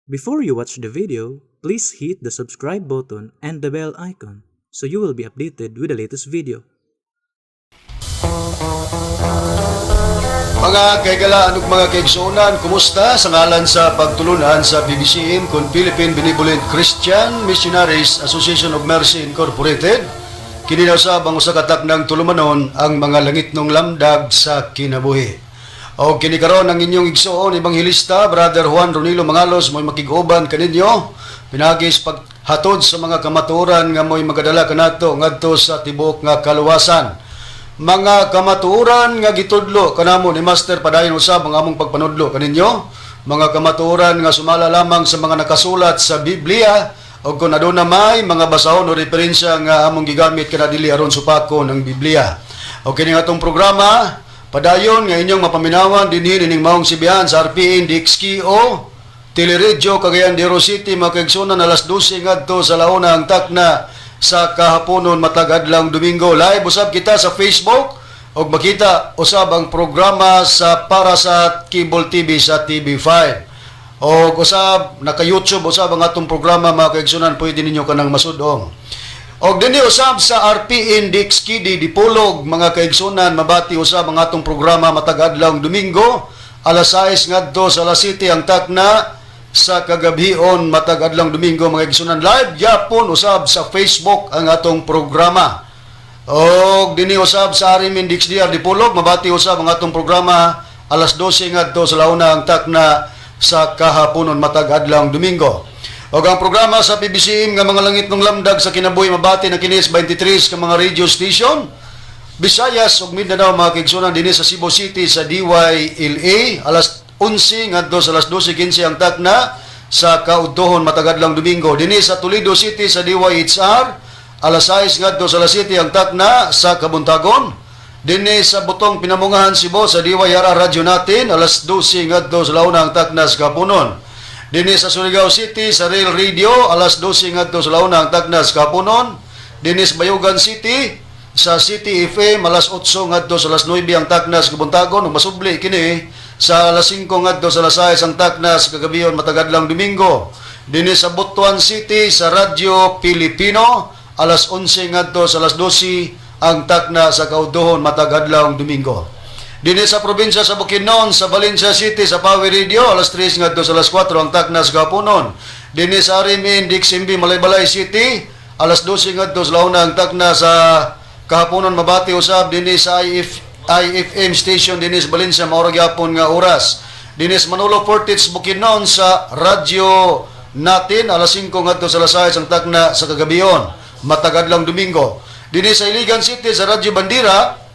Before you watch the video, please hit the subscribe button and the bell icon so you will be updated with the latest video. Mga kaigalaan ug mga kaigsuonan, kumusta? Sa ngalan sa pagtulunan sa PBCM kun Philippine Benevolent Christian Missionaries Association of Mercy Incorporated, kini na usab ang usa ka taknang tulumanon, ang mga langitnong lamdag sa kinabuhi. O kini karon ang inyong igsuon, Ebanghelista Brother Juan Ronilo Mangalos, mo'y makig-uban kaninyo pinaagi sa paghatod sa mga kamatuoran nga mo'y magadala kanato ngadto sa tibuok nga kaluwasan. Mga kamatuoran nga gitudlo kanamo ni Master, padayon usab ang among pagpanudlo kaninyo. Mga kamatuoran nga sumala lamang sa mga nakasulat sa Biblia, o kung aduna may mga basahon o referensya nga among gigamit, kana dili aron supakon ang Biblia. O kini nga atong programa, padayon nga inyong mapaminawan dinhi nining maong sibihan sa RPN DXKO Teleradyo Cagayan de Oro City, mga kaigsuonan, alas 12 ngadto sa launa ang takna sa kahaponon matag adlaw Domingo. Live usab kita sa Facebook ug makita usab ang programa sa para sa cable TV sa TV5. Og usab naka-YouTube usab ang atong programa, mga kaigsuonan, pwede ninyo kanang masudong. Og dinhi usab sa RPN DXKD Dipolog, mga kaigsuonan, mabati usab ang atong programa matag adlaw Domingo, alas 6 ngadto sa alas 7 ang takna sa kagabhion matag adlaw Domingo, mga kaigsuonan. Live gyapon usab sa Facebook ang atong programa. Og dinhi usab sa RMN DXDR Dipolog, mabati usab ang atong programa alas 12 ngadto sa launa ang takna sa kahaponon matag adlaw Domingo. Og ang programa sa PBCM nga mga langitnong lamdag sa kinabuhi, mabati na kini sa 23 ka mga radio station Visayas ug Mindanao, mga kaigsuonan. Dinhi sa Cebu City sa DYLA, alas 11 ngadto sa alas 12:15 ang takna sa kaudtohon matag adlaw Domingo. Dinhi sa Toledo City sa DYHR, alas 6 ngadto sa alas 7 ang takna sa kabuntagon. Dinhi sa Butong Pinamungahan, Cebu, sa DYRR Radyo Natin, alas 12 ngadto sa launa ang takna sa kahaponon. Dinhi sa Surigao City sa Rail Radio, alas 12 ngadto sa launa ang takna sa kahaponon. Dinhi sa Bayugan City sa City FM, alas 8 ngadto sa alas 9 ang takna sa kabuntagon, ug masubli kini sa alas 5 ngadto sa alas 6 ang takna sa kagabion matag adlaw Domingo. Dinhi sa Butuan City sa Radyo Pilipino, alas 11 ngadto sa alas 12 ang takna sa kaudtohon matag adlaw Domingo. Dinhi sa probinsya sa Bukidnon, sa Valencia City, sa Power Radio, alas 3 ngadto sa alas 4 ang takna sa kahaponon. Dinhi sa RMN DXMB Malaybalay City, alas 12 ngadto sa launa ang takna sa kahaponon, mabati usab dinhi sa IFM station dinhi sa Valencia, mao ra gyapon nga oras. Dinhi sa Manolo Fortich, Bukidnon, sa Radyo Natin, alas 5 ngadto sa alas 6 ang takna sa kagabion matag adlaw Domingo. Dinhi sa Iligan City sa Radyo Bandira,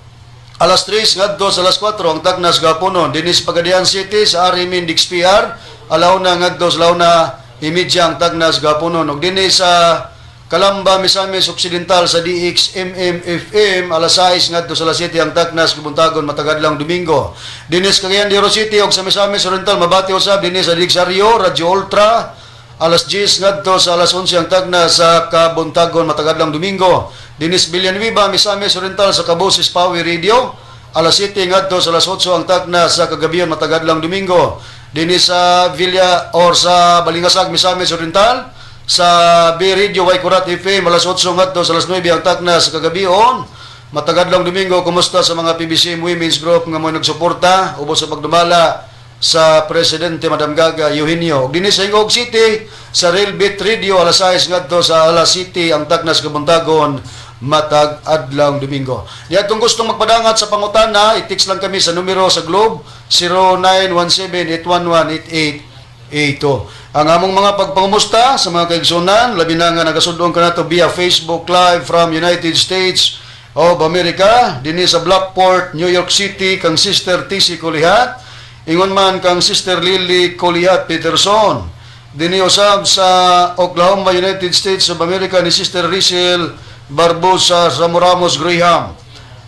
alas 3 ngadto sa alas 4 ang takna sa kahaponon. Dinhi sa Pagadian City sa RMN DXPR, alauna ngadto sa 1:30 ang takna sa kahaponon. Ug dinhi sa Calamba, Misamis Occidental sa DXMM FM, alas 6 ngadto sa alas 7 ang takna sa kabuntagon matag adlaw Domingo. Dinhi sa Cagayan de Oro City ug sa Misamis Oriental, mabati usab dinhi sa DXRio Radyo Ultra, alas 10 ngadto sa alas 11 ang tagna sa kabuntagon matag adlaw Domingo. Dinhi sa Villanueva, Misamis Oriental sa Kaboses Power Radio, alas 7 ngadto sa alas 8 ang tagna sa kagabion matag adlaw Domingo. Dinhi sa Villa or sa Balingasag, Misamis Oriental sa B Radio Waikurat FM, alas 8 ngadto sa alas 9 ang tagna sa kagabion matag adlaw Domingo. Kumusta sa mga PBC Women's Group nga mo nagsuporta ubos sa pagdumala sa Presidente Madam Gaga Eugenio. Ug dinhi sa Gingoog City sa Real Beat Radio, alas 6 ngadto sa alas 7 ang takna sa kabuntagon matag adlaw Domingo. Niya atong gustong magpadangat sa pangutana, i-text lang kami sa numero sa Globe, 0917-811-8882. Ang among mga pagpangumusta sa mga kaigsunan, labi na nga nagasudong kanato via Facebook Live from United States of America, dinhi sa Blackport, New York City, kang Sister TC Kulihat, ingon man kang Sister Lily Kulihat Peterson. Dinhi usab sa Oklahoma, United States of America, ni Sister Rizel Barbosa Zamoramos Graham.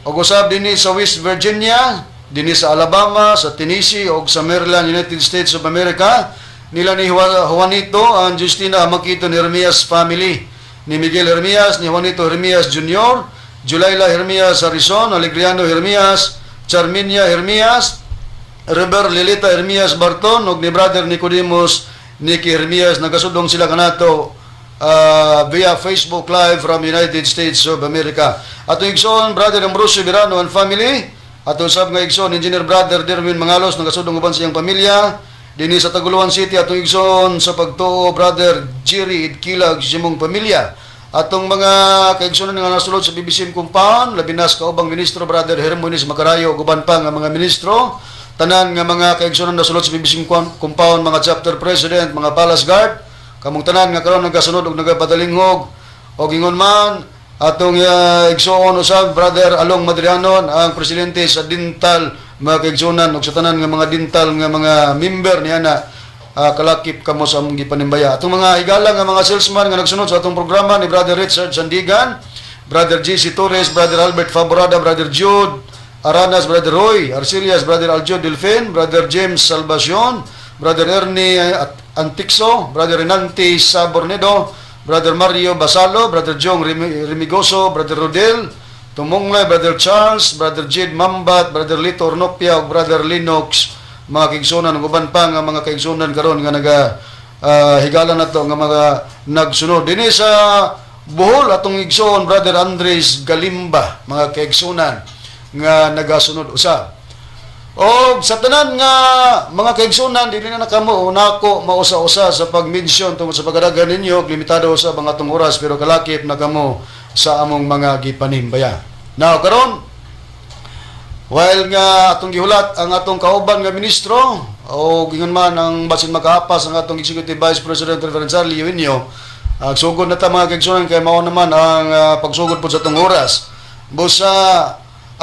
Ug usab dinhi sa West Virginia, dinhi sa Alabama, sa Tennessee ug sa Maryland, United States of America, nila ni Juanito and Justina Makito ni Hermias family, ni Miguel Hermias, ni Juanito Hermias Jr., Julayla Hermias Harrison, Alegriano Hermias, Charminia Hermias, Reber Lilita Hermias Barton ug ni Brother Nicodemus Nikki Hermias, nagasudong sila kanato via Facebook Live from United States of America. Atong igsoon Brother Ambrosio Birano and family, atong sab nga igsoon Engineer Brother Derwin Mangalos, nagasudong uban sa iyang pamilya. Dinhi sa Taguluan City, atong igsoon sa pagtuo Brother Jerry Idkila ug sa imong pamilya. Atong mga kaigsunan nga nasulod sa PBCM compound, labi na sa kaubang ministro Brother Hermonis Macarayo ug uban pa nga mga ministro, tanan nga mga kaigsunan nasulod sa PBCM compound, mga chapter president, mga palace guard, kamong tanan nga karon nagasunod ug nagapadalinghog. Og ingon man atong igsuon usab Brother Along Madrianon, ang presidente sa dental, mga kaigsunan, ug sa tanan nga mga dental nga mga member niya na kalakip kamo sa among gipanimbaya. Atong mga higala nga mga salesman nga nagsunod sa atong programa ni Brother Richard Sandigan, Brother JC Torres, Brother Albert Faborada, Brother Jude Aranas, Brother Roy Arcelias, Brother Aljo Delfin, Brother James Salvacion, Brother Ernie Antixo, Brother Renante Sabornedo, Brother Mario Basalo, Brother Jong Remigoso, Brother Rodel Tumunglay, Brother Charles, Brother Jade Mambat, Brother Lito Ornopia, ug Brother Lennox, mga kaigsunan, ug uban pa nga mga kaigsunan karon nga naga higala nato nga mga nagsunod. Dinhi sa Bohol, atong igsoon Brother Andres Galimba, mga kaigsunan nga nagasunod usab. O sa tanan nga mga kaigsunan, dili na kamo o nako mausa-usa sa pag-mention tungod sa pagkadaghan ninyo, limitado sa mga atong oras, pero kalakip na kamo sa among mga gipanimbaya. Now karon, while nga atong gihulat ang atong kauban nga ministro o ingon man ang basin makahapas ang atong Executive Vice President Reverend Charlie Eugenio, sugod na ta, mga kaigsunan, kay mao naman ang pagsugod po sa atong oras. Busa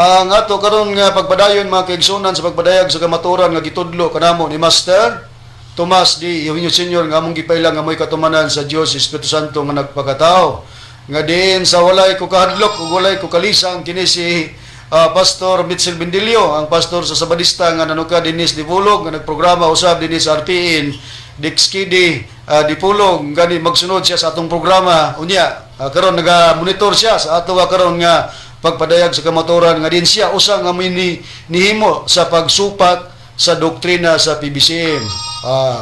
ang ato karon nga pagpadayon, mga kaigsunan, sa pagpadayag sa kamatuoran nga gitudlo kanamo ni Master Tomas D. Eugenio Senior nga among gipailang nga mo'y katumanan sa Dios Espiritu Santo nga nagpakatao. Nga diin sa walay ko kahadlok ug walay ko kalisang, kini si Pastor Mitchell Bendilio, ang pastor sa Sabadista nga nanuka dinis Dipolog, nga nagprograma usab dinis RPN Dixkidi Dipolog, gani magsunod siya sa atong programa unya karon naga-monitor siya sa ato karon nga pagpadayag sa kamatuoran, nga din siya usa nga mini nihimo sa pagsupak sa doktrina sa PBCM.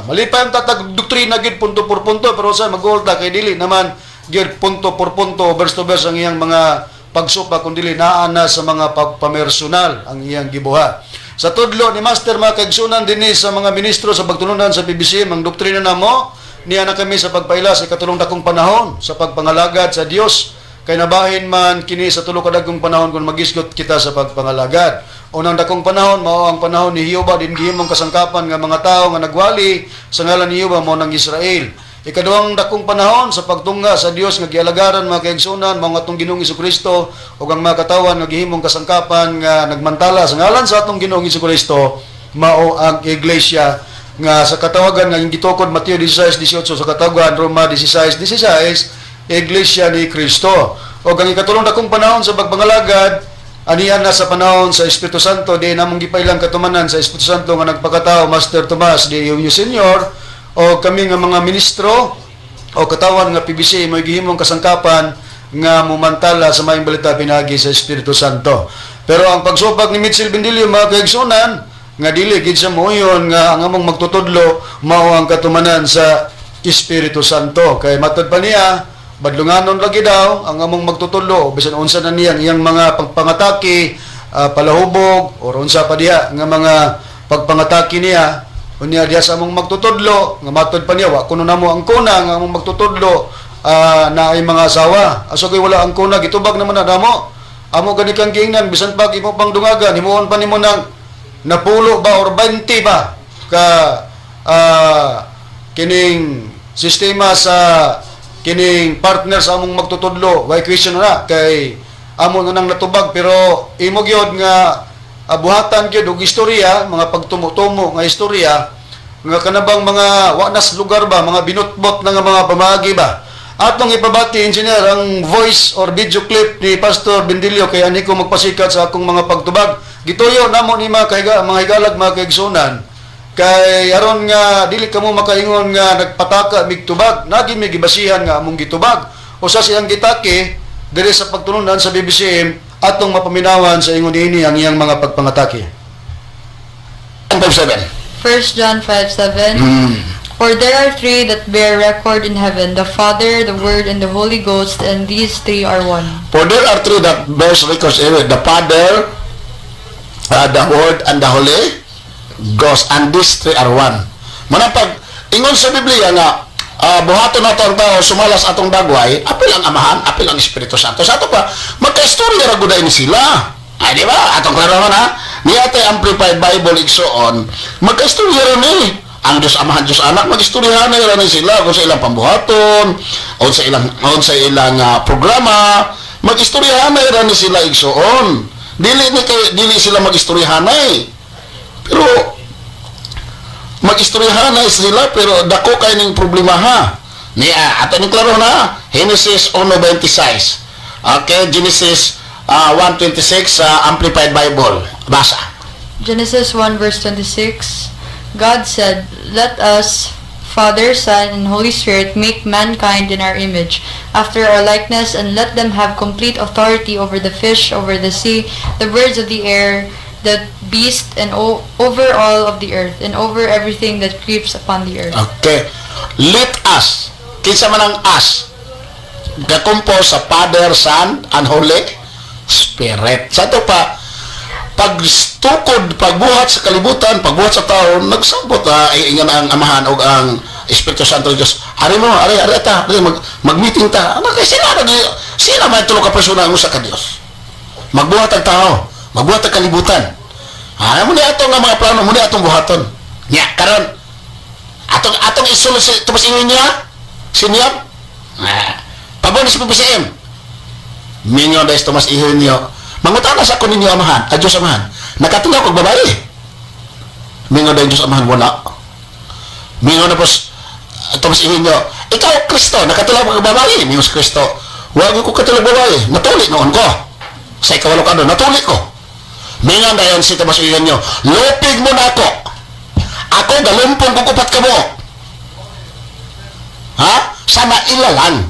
Malipay ang tatag doktrina gid punto por punto, pero sa magulta kay dili naman gid punto por punto, verse to verse ang iyang mga pagsupak, kun dili naa na sa mga pagpamersonal ang iyang gibuhat. Sa tudlo ni Master, mga kaigsunan, dinhi sa mga ministro sa pagtulunan sa PBCM, ang doktrina namo niya na kami sa pagpaila sa ikatulong dakong panahon sa pagpangalagad sa Dios, kay nabahin man kini sa tulo ka dagkong panahon kung magisgot kita sa pagpangalagad. Unang dakong panahon mao ang panahon ni Jehova, din gihimong kasangkapan nga mga tao nga nagwali sa ngalan ni Jehova mao nang Israel. Ikaduhang dakong panahon sa pagtungga sa Dios nga gialagaran, mga kaigsunan, mao atong Ginoong Kristo ug ang mga katawan nga gihimong kasangkapan nga nagmantala sa ngalan sa atong Ginoong Kristo mao ang iglesia, nga sa katawagan nga gitukod Mateo 16:18, sa katawagan Roma 16:16, Iglesia ni Kristo. O ang ikatulong dakong panahon sa pagpangalagad, anian na sa panahon sa Espiritu Santo, di namong gipailang katumanan sa Espiritu Santo nga nagpakatao, Master Tomas D. Eugenio Senior, o kami nga mga ministro o katawan nga PBC mo gihimong kasangkapan nga mumantala sa maayong balita pinagi sa Espiritu Santo. Pero ang pagsupag ni Mitchell Bendilio, mga kaigsunan, nga dili gid sa moyon nga ang among magtutudlo mao ang katumanan sa Espiritu Santo. Kay matod pa niya, badlunganon lagi daw ang among magtutudlo, bisan unsa na niya ang iyang mga pagpangatake, palahubog or unsa pa diha nga mga pagpangatake niya. Unya diha sa among magtutudlo, nga matod pa niya, wa kuno namo ang kuna nga among magtutudlo na ay mga asawa. Aso kay wala ang kuna, gitubag naman na namo. Amo gani kang giingnan, bisan pag imo pang dungagan, himuon pa nimo nang napulo ba or 20 ba ka kining sistema sa kining partner sa among magtutudlo, why question na kay amo na nang natubag. Pero imo gyud nga buhatan gyud og istorya, mga pagtumo-tumo nga istorya nga kanabang mga wa nas lugar ba, mga binutbot na nga mga pamaagi ba. Atong ipabati, Engineer, ang voice or video clip ni Pastor Bendilio kay ani ko magpasikat sa akong mga pagtubag. Gituyo namo ni mga kahiga, mga higalag, mga kaigsunan, kay aron nga dili kamo makaingon nga nagpataka mig tubag, nagi may gibasihan nga among gitubag. Usa siyang gitake diri sa pagtulunan sa BBCM, atong mapaminawan sa ingon niini ang iyang mga pagpangatake. 5:7. 1 John 5:7. For there are three that bear record in heaven, the Father, the Word, and the Holy Ghost, and these three are one. For there are three that bears records in it, the Father, the Word, and the Holy Ghost. And these three are one. Manang pag ingon sa Biblia nga buhaton nato ang tao sumalas atong dagway, apil ang Amahan, apil ang Espiritu Santo. Sa ato pa, magka-istorya ra gud ni sila. Ay, di ba? Atong klaro man ha. Niya tay Amplified Bible, igsoon, magka-istorya ra ni. Ang Diyos Amahan, Diyos Anak, mag-istoryahan na ra ni sila kung sa ilang pambuhaton, o sa ilang programa, mag-istoryahan na ra ni sila, igsoon. Dili ni kay dili sila mag-istoryahanay. Pero mag-istoryahanay sila pero dako kay ning problema ha. Niya, ato ning klaro na Genesis 1:26. Okay, Genesis 1:26 sa Amplified Bible. Basa. Genesis 1 verse 26. God said, "Let us, Father, Son, and Holy Spirit, make mankind in our image, after our likeness, and let them have complete authority over the fish, over the sea, the birds of the air, the beast, and over all of the earth, and over everything that creeps upon the earth." Okay. Let us. Kinsa man ang us? Gakompose sa Father, Son, and Holy Spirit. Sa ato pa, pagtukod, pagbuhat sa kalibutan, pagbuhat sa tao, nagsabot ay ingon ang Amahan o ang Espiritu Santo Diyos. Ari mo, ari, ari ta, ari, mag-meeting ta. Ano kay sila, sila may tulo ka persona ang usa ka Dios. Magbuhat ang tao, magbuhat ang kalibutan. Ah, mo ni ato nga mga plano, mo ni atong buhaton. Nya, karon atong isulod si Tomas ingon niya, siniyab. Ah, pabor ni sa PBCM. Mingon dahil Tomas Eugenio, mangutana sa ako ninyo Amahan, a Diyos Amahan. Nakatilaw kog babae. Mingon dahil Diyos Amahan, wala. Mingon na pos, Tomas Eugenio, ikaw Kristo, nakatilaw kog babae. Mingon si Kristo, wag ko katilaw babae, natuli noon ko. Sa ikawalo ka doon, natuli ko. Mingon dayon si Tomas Eugenio, lupig mo na ako. Ako, galumpong ko upat ka mo. Ha? Sana ila lang.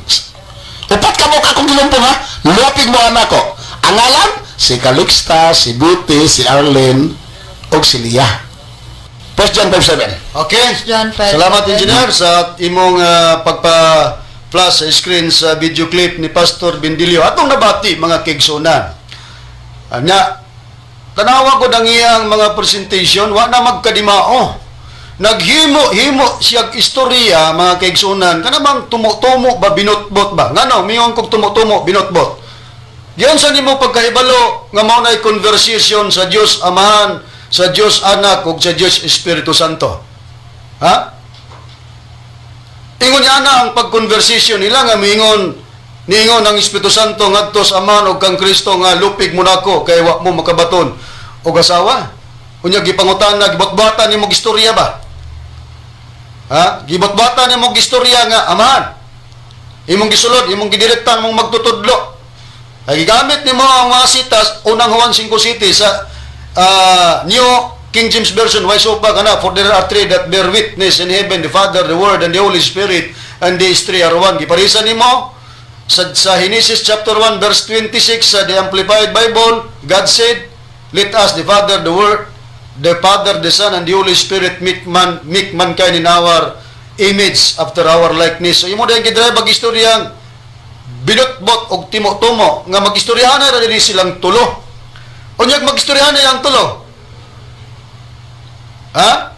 Upat ka mo akong gilumpong ha? Lupig mo anak ko. Ang ngalan, si Calixta, si Beauty, si Arlene, ug si Leah. 1 John 5:7. Okay. John 5:7. Salamat, Engineer, sa imong pagpa-flash sa screen sa video clip ni Pastor Bendilio. Atong nabati, mga kaigsuonan. Anya, tanawa ko ang iyang mga presentation, wa na magkadimao. Naghimo-himo siyag istorya, mga kaigsuonan, kana bang tumo-tumo ba, binotbot ba? Ngano, mingon kog tumo-tumo, binotbot. Diyan sa nimo pagkahibalo nga mao nay conversation sa Dios Amahan, sa Dios Anak ug sa Dios Espiritu Santo. Ha? Ingon niya na ang pag-conversation nila nga miingon niingon ang Espiritu Santo ngadto sa Amahan ug kang Kristo nga lupig mo nako kay wa mo makabaton og asawa. Unya gipangutana, gibotbatan nimo istorya ba? Ha? Gibotbatan nimo istorya nga Amahan. Imong gisulod, imong gidirektan mong magtutudlo. Ay gigamit nimo ang mga sitas Unang Juan 5:7 sa New King James Version, why so pa kana, for there are three that bear witness in heaven, the Father, the Word, and the Holy Spirit, and these three are one. Giparisa nimo sa Genesis chapter 1 verse 26 sa the Amplified Bible, God said, "Let us, the Father, the Word, the Father, the Son, and the Holy Spirit make man, make mankind in our image, after our likeness." So imo dahil gidrive ang istoryang binotbot og timo-tumo nga magistoryahan na dili silang tulo. Unyag magistoryahan na ang tulo. Ha?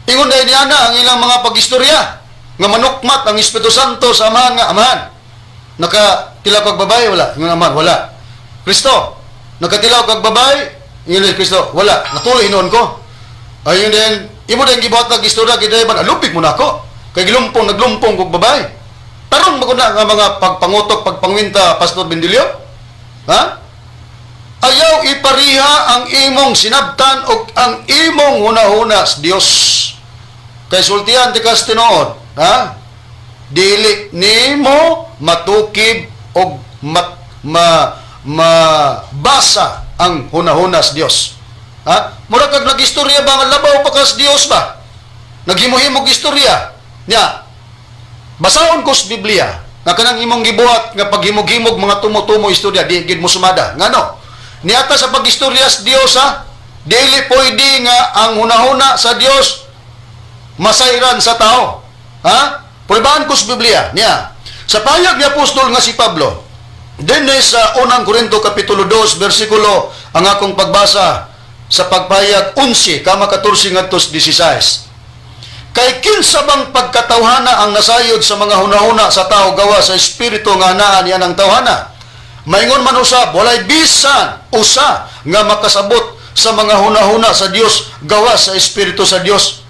Ingon dahil niya na ang ilang mga pagistorya nga manukmat ang Espiritu Santo sa Amahan nga, "Amahan, nakatilaw kag babae, wala?" Ingon Amahan, "Wala." "Kristo, nakatilaw kag babae?" Ingon ni Kristo, "Wala, natuli hinuon ko." Ayun din, imo din gibuhat kag istorya gidriban, lupig mo na ako. Kay gilumpong, naglumpong kog babae. Tarong ba ko na nga mga pagpangutok, pagpangwinta, Pastor Bendilio? Ha? Ayaw ipariha ang imong sinabtan o ang imong hunahuna sa Dios. Kay sultihan ti kas tinuod, ha? Dili nimo matukib og mabasa ang hunahuna sa Dios. Ha? Mura kag nagistorya ba nga labaw pa kas Dios ba? Naghimo-himog istorya. Nya, basahon ko sa Biblia nga kanang imong gibuhat nga paghimog-himog mga tumo-tumo istorya di gid mo sumada. Ngano? Niata sa pagistorya sa Dios ha, dili pwede nga ang hunahuna sa Dios masayran sa tao. Ha? Pruebahan ko sa Biblia niya. Sa payag ni apostol nga si Pablo, dinhi sa Unang Korinto kapitulo 2 bersikulo ang akong pagbasa sa pagpayag 11 kama 14 ngadto 16. Kay kinsa bang pagkatawhana ang nasayod sa mga hunahuna sa tao gawa sa espiritu nga naa niya ng tawhana? Maingon man usab, walay bisan usa nga makasabot sa mga hunahuna sa Dios gawa sa espiritu sa Dios.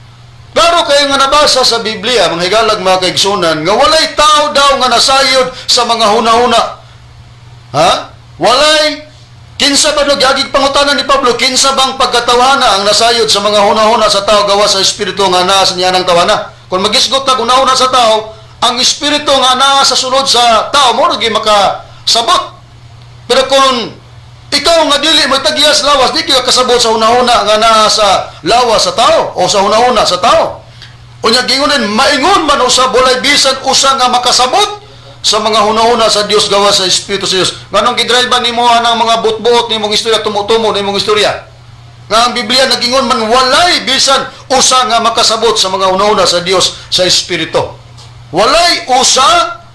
Klaro kayo nga nabasa sa Biblia, mga higalag, mga kaigsunan, nga walay tao daw nga nasayod sa mga hunahuna. Ha? Walay kinsa ba no giagig pangutana ni Pablo, kinsa bang pagkatawhana ang nasayod sa mga hunahuna sa tao gawa sa espiritu nga naa sa niya ng tawhana? Kung magisgot tag hunahuna sa tao, ang espiritu nga naa sa sulod sa tao mo ra makasabot. Pero kung ikaw nga dili mo tagiyas lawas, di ka kasabot sa hunahuna nga naa sa lawas sa tao o sa hunahuna sa tao. Unya gingonin, maingon man usab, walay bisan usa nga makasabot sa mga hunahuna sa Dios gawa sa Espiritu sa Dios. Nganong gidrive nimo ang mga buot-buot nimong istorya, tumo-tumo nimong istorya? Nga ang Biblia nagingon man, walay bisan usa nga makasabot sa mga hunahuna sa Dios sa Espiritu. Walay usa.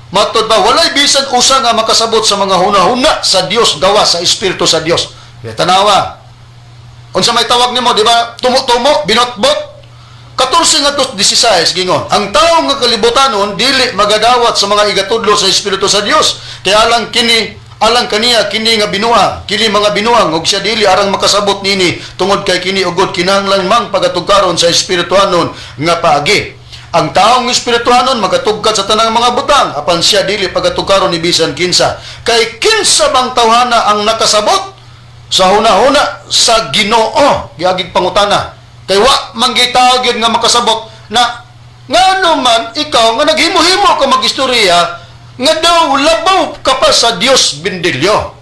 Matod ba, walay bisan usa nga makasabot sa mga hunahuna sa Dios gawa sa Espiritu sa Dios. Ya, tanawa. Unsa may tawag nimo, di ba? Tumo-tumo, binotbot. 14 nga 16 gingon. Ang tawo nga kalibutanon dili magadawat sa mga igatudlo sa Espiritu sa Dios. Kaya alang kini alang kaniya kini nga binuang, kini mga binuang ug siya dili arang makasabot nini tungod kay kini ugod kinahanglan mang pagatugkaron sa espirituhanon nga paagi. Ang taong espirituhanon magatugkad sa tanang mga butang, apan siya dili pagatugkaron ni bisan kinsa. Kay kinsa bang tawhana ang nakasabot sa hunahuna sa Ginoo? Giagig pangutana. Kay wa man gitawag gyud nga makasabot na ngano man ikaw nga naghimo-himo ka magistorya nga daw labaw ka pa sa Dios bindilyo.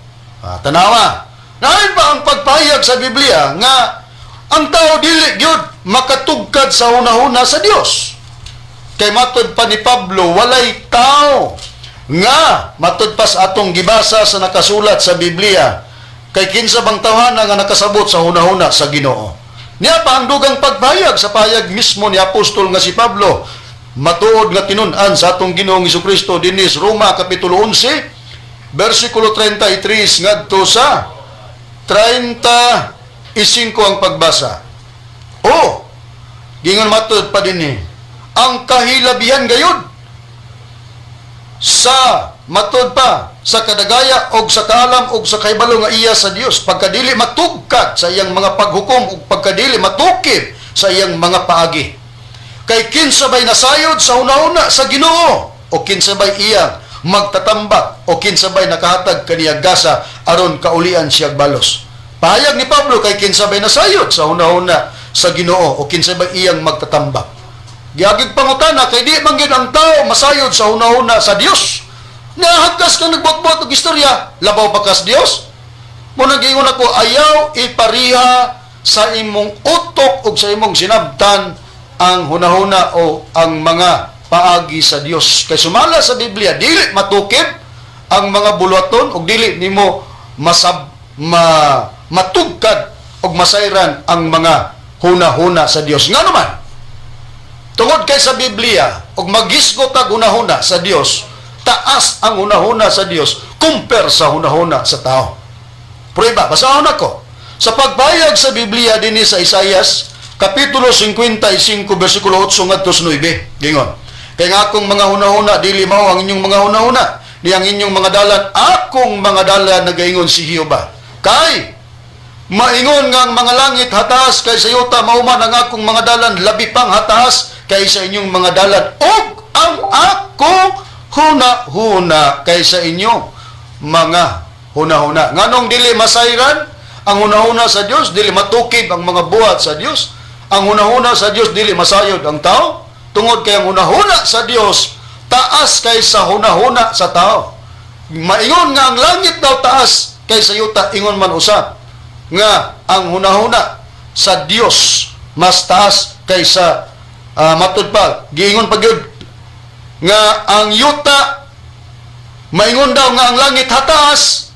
Ah, tanawa. Naay ba ang pagpahayag sa Biblia nga ang tao dili gyud makatugkad sa hunahuna sa Dios? Kay matod pa ni Pablo, walay tao nga matod pa sa atong gibasa sa nakasulat sa Biblia, kay kinsa bang tawhana nga nakasabot sa hunahuna sa Ginoo? Niya pa ang dugang pagpahayag sa pahayag mismo ni apostol nga si Pablo, matuod nga tinun-an sa atong Ginoong Kristo, dinhi sa Roma kapitulo 11 bersikulo 33 ngadto sa 35 ang pagbasa. O gingon matod pa dinhi, ang kahilabihan gayud sa matod pa sa kadagaya og sa kaalam og sa kahibalo nga iya sa Dios, pagkadili matugkad sa iyang mga paghukom ug pagkadili matukib sa iyang mga paagi. Kay kinsa bay nasayod sa hunahuna sa Ginoo, o kinsa bay iyang magtatambak, o kinsa bay nakahatag kaniya gasa aron kaulian siya balos? Pahayag ni Pablo, kay kinsa bay nasayod sa hunahuna sa Ginoo, o kinsa bay iyang magtatambak? Giagig pangutana kay di man gyud ang tao masayod sa hunahuna sa Dios. Nahagkas kang nagbuot-buot og istorya, labaw pa kas Dios. Mo nang giingon ako, ayaw ipariha sa imong utok ug sa imong sinabtan ang hunahuna o ang mga paagi sa Dios. Kay sumala sa Biblia, dili matukib ang mga buluhaton ug dili nimo masab ma, matugkad ug masayran ang mga hunahuna sa Dios. Ngano man? Tungod kay sa Biblia, ug magisgot tag hunahuna sa Dios, taas ang hunahuna sa Dios compare sa hunahuna sa tao. Prueba, basahon ako. Sa pagpahayag sa Biblia dinhi sa Isayas, kapitulo 55, versikulo 8 ngadto sa 9. Gingon: "Kay nga akong mga hunahuna dili mao ang inyong mga hunahuna, ni ang inyong mga dalan akong mga dalan, nagaingon si Jehova. Kay maingon nga ang mga langit hataas kay sa yuta, mao man ang akong mga dalan labi pang hataas kay sa inyong mga dalan ug ang akong huna-huna kay sa inyo mga huna-huna." Nganong dili masayran ang hunahuna sa Dios, dili matukib ang mga buhat sa Dios? Ang hunahuna sa Dios, dili masayod ang tao tungod kay ang hunahuna sa Dios taas kay sa hunahuna sa tao. Maingon nga ang langit daw taas kay sa yuta, ingon man usab nga ang hunahuna sa Dios mas taas kaysa matud pa giingon pa gyud nga ang yuta, maingon daw nga ang langit hataas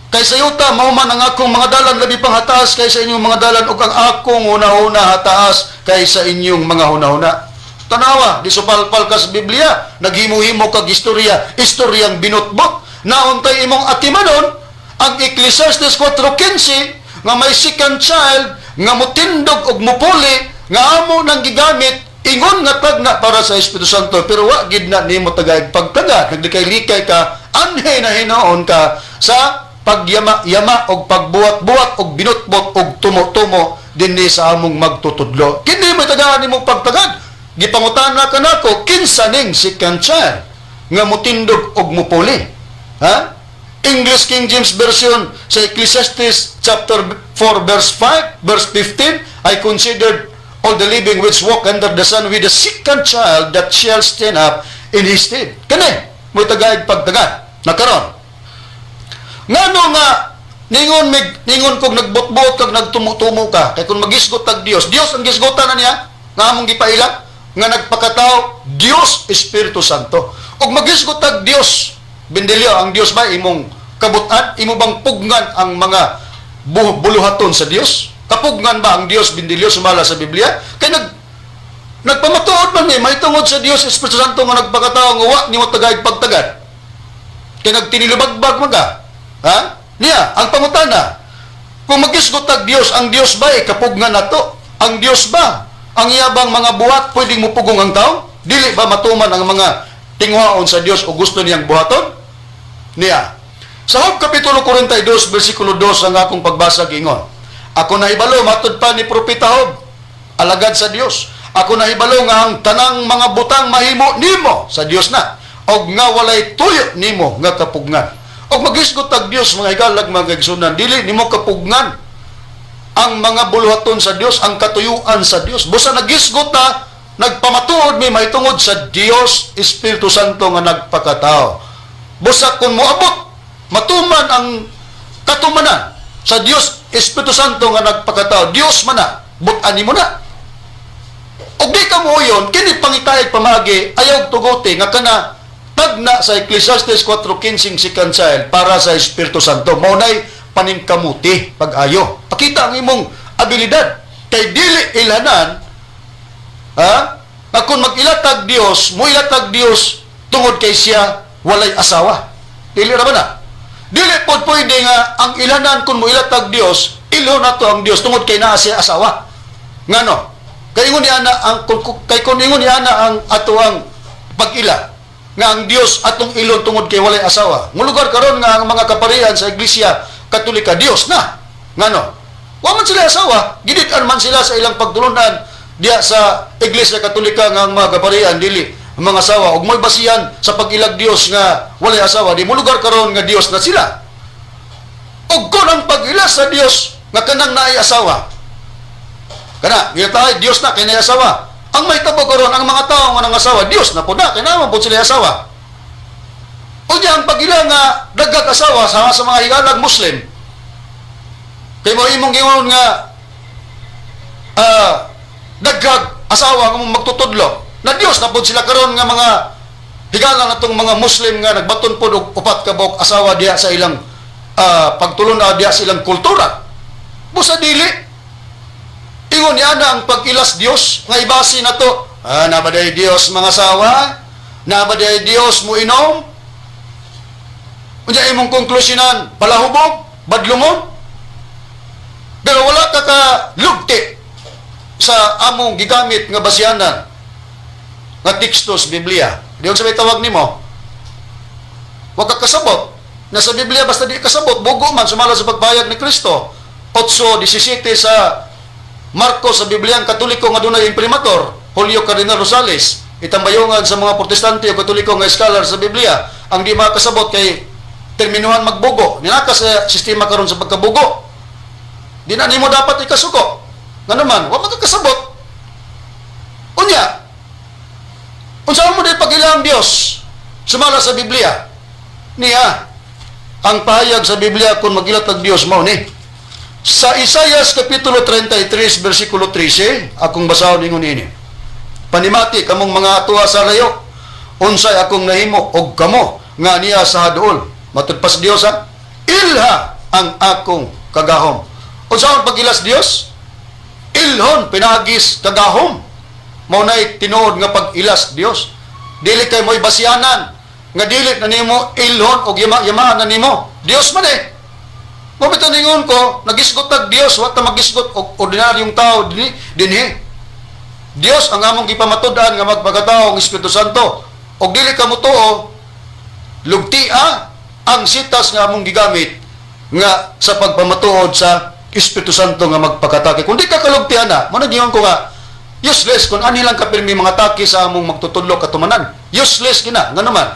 kaysa yuta, mao man ang akong mga dalan labi pang hataas kaysa inyong mga dalan ug ang akong hunahuna hataas kaysa inyong mga hunahuna. Tanawa, di supalpal ka sa Biblia, naghimo-himo kag istorya, istoryang binutbot, nauntay imong atimanon, ang Ecclesiastes 4:15, nga may second child, nga mutindog og mupuli, nga amo nang gigamit, ingon nga tagna para sa Espiritu Santo, pero wa gid na nimo tagay pagtaga, naglikay-likay ka, anhe na hinoon ka sa pagyama-yama og pagbuhat-buhat og binutbot og tumo-tumo dinhi sa among magtutudlo. Kini mo tagaan nimong pagtagad. Gipangutana ka nako kinsa ning second child nga mutindog og mupuli. Ha? English King James Version sa Ecclesiastes chapter 4 verse 5, verse 15, "I considered all the living which walk under the sun with the second child that shall stand up in his stead." Kani, mo tagaig pagtagad. Nakaron. Ngano nga ningon mig ningon kog nagbotbot kag nagtumo-tumo ka kay kung magisgot tag Dios, Dios ang gisgotan na niya nga among gipaila nga nagpakatao Dios Espiritu Santo. Og magisgot tag Dios, Bendelio, ang Dios ba imong kabutan? Imo bang pugnan ang mga buluhaton sa Dios? Kapugnan ba ang Dios, Bendelio, sumala sa Biblia? Kay nagpamatuod man ni mahitungod sa Dios Espiritu Santo nga nagpakatao nga wa nimo tagaig pagtagad. Kay nagtinilubagbag man ka. Ha? Niya, ang pangutana, kung magisgot tag Dios, ang Dios ba eh, kapugnan nato? Ang Dios ba? Ang iya bang mga buhat pwedeng mupugong ang tao? Dili ba matuman ang mga tinguhaon sa Dios o gusto niyang buhaton? Niya. Sa Job Kapitulo 42, versikulo 2 ang akong pagbasa gingon. "Ako nahibalo," matud pa ni Propeta Job, alagad sa Dios. "Ako nahibalo nga ang tanang mga butang mahimo nimo," sa Dios na, og nga walay tuyo nimo nga kapugnan. Og magisgot tag Dios, mga higalag, mga kaigsunan, dili nimo kapugnan ang mga buluhaton sa Dios, ang katuyuan sa Dios. Busa nagisgot na, nagpamatuod mi mahitungod sa Dios Espiritu Santo nga nagpakatao. Busa kung moabot, matuman ang katumanan sa Dios Espiritu Santo nga nagpakatao, Dios man na, butan nimo na. Og di ka mo uyon, kini pangitayag pamagi, ayaw tuguti nga kana tagna sa Ecclesiastes 4:15 second child para sa Espiritu Santo. Mao nay paningkamuti pag-ayo. Pakita ang imong abilidad. Kay dili ilhanan, ha? Nga kung mag-ilatag Dios, mo ilatag Dios tungod kay siya walay asawa. Dili ra ba na? Dili pod pwede nga ang ilanan kung mo ilatag Dios, ilho nato ang Dios tungod kay naa siya asawa. Ngano? Kay kung ingon ni ana ang ato ang pag-ila nga ang Dios atong ilon tungod kay walay asawa. Mulugar karon nga ang mga kaparian sa Iglesia Katolika Dios na. Ngano? Wa man sila asawa, gidid-an man sila sa ilang pagtulunan diya sa Iglesia Katolika nga ang mga kaparian dili ang mga asawa ug mo'y basihan sa pag-ilag Dios nga walay asawa, di molugar karon nga Dios na sila. Ug kung ang pag-ila sa Dios nga kanang naay asawa, kana gitay Dios na kay naay asawa. Ang may tabo karon ang mga tao nga nang asawa, Dios na pud na kay naa man pud sila asawa. Unya ang pag-ila nga daghag asawa sa mga higalag Muslim, kay mo imong gingon nga daghag asawa nga mong magtutudlo na Dios na pud sila karon nga mga higala natong mga Muslim nga nagbaton pod og upat ka buok asawa diha sa ilang pagtulon na diha sa ilang kultura. Busa dili ingon niya na ang pag-ilas Dios nga ibasi na to, na ba day Dios mga asawa, na ba day Dios mo inom? Unya imong konklusyonan palahubog, badlungon, pero wala ka ka lugti sa among gigamit nga basyanan nga teksto sa Biblia. Di sa may tawag nimo. Wa ka kasabot. Nasa Biblia basta di kasabot, bugo man sumala sa pagbayag ni Kristo. 8:17 sa Marcos sa Biblia ang Katoliko nga dunay imprimatur, Julio Cardinal Rosales, itambayongan sa mga Protestante o Katoliko nga scholar sa Biblia, ang di makasabot kay terminuhan magbugo. Ninaka sa sistema karon sa pagkabugo. Di na nimo dapat ikasuko. Nga naman, wa makakasabot. Unya, unsa mo di pag-ila ang Dios? Sumala sa Biblia. Niya, ang pahayag sa Biblia kung magilat ang Dios mao ni. Sa Isayas Kapitulo 33, versikulo 13, akong basahon ingon ini. "Panimati kamong mga atuwa sa layo, unsay akong nahimo og kamo nga niya sa haduol." Matud pa sa Dios ha, ilha ang akong kagahom. Unsa ang pagilas Dios? Ilhon pinagis kagahom. Mao nay tinuod nga pag-ilas Dios. Dili kay mo'y basianan nga dili na nimo ilhon og yama-yamaan na nimo. Dios man eh. Mao bitaw ningon ko, nagisgot tag Dios, wa ta magisgot og ordinaryong tao dinhi dinhi. Dios ang among gipamatud-an nga magpakatao ang Espiritu Santo. Og dili ka motuo, lugtia ang sitas nga among gigamit nga sa pagpamatuod sa Espiritu Santo nga magpakataki. Kung di ka kalugtian na, mo nag ko nga, useless kung ani lang kapirmi mga taki sa among magtutudlo katumanan. Useless kina, nga naman.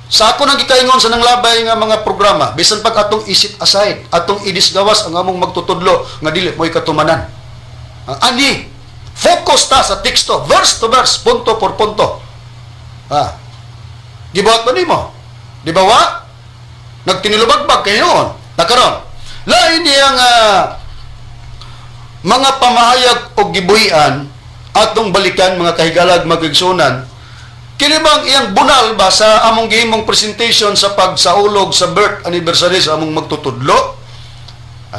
Sa ako nang gikaingon sa nanglabay nga mga programa, bisan pag atong i-set aside, atong idisgawas ang among magtutudlo nga dili mo'y katumanan. Ang ani, focus ta sa teksto, verse to verse, punto por punto. Ah. Gibuhat ba nimo? Di ba wa? Nagtinilubagbag kayo noon. Nakaron. Lain niyang mga pamahayag o gibuhian atong balikan, mga kahigalag, magigsunan, kini bang iyang bunal ba sa among gihimong presentation sa pagsaulog sa birth anniversary sa among magtutudlo?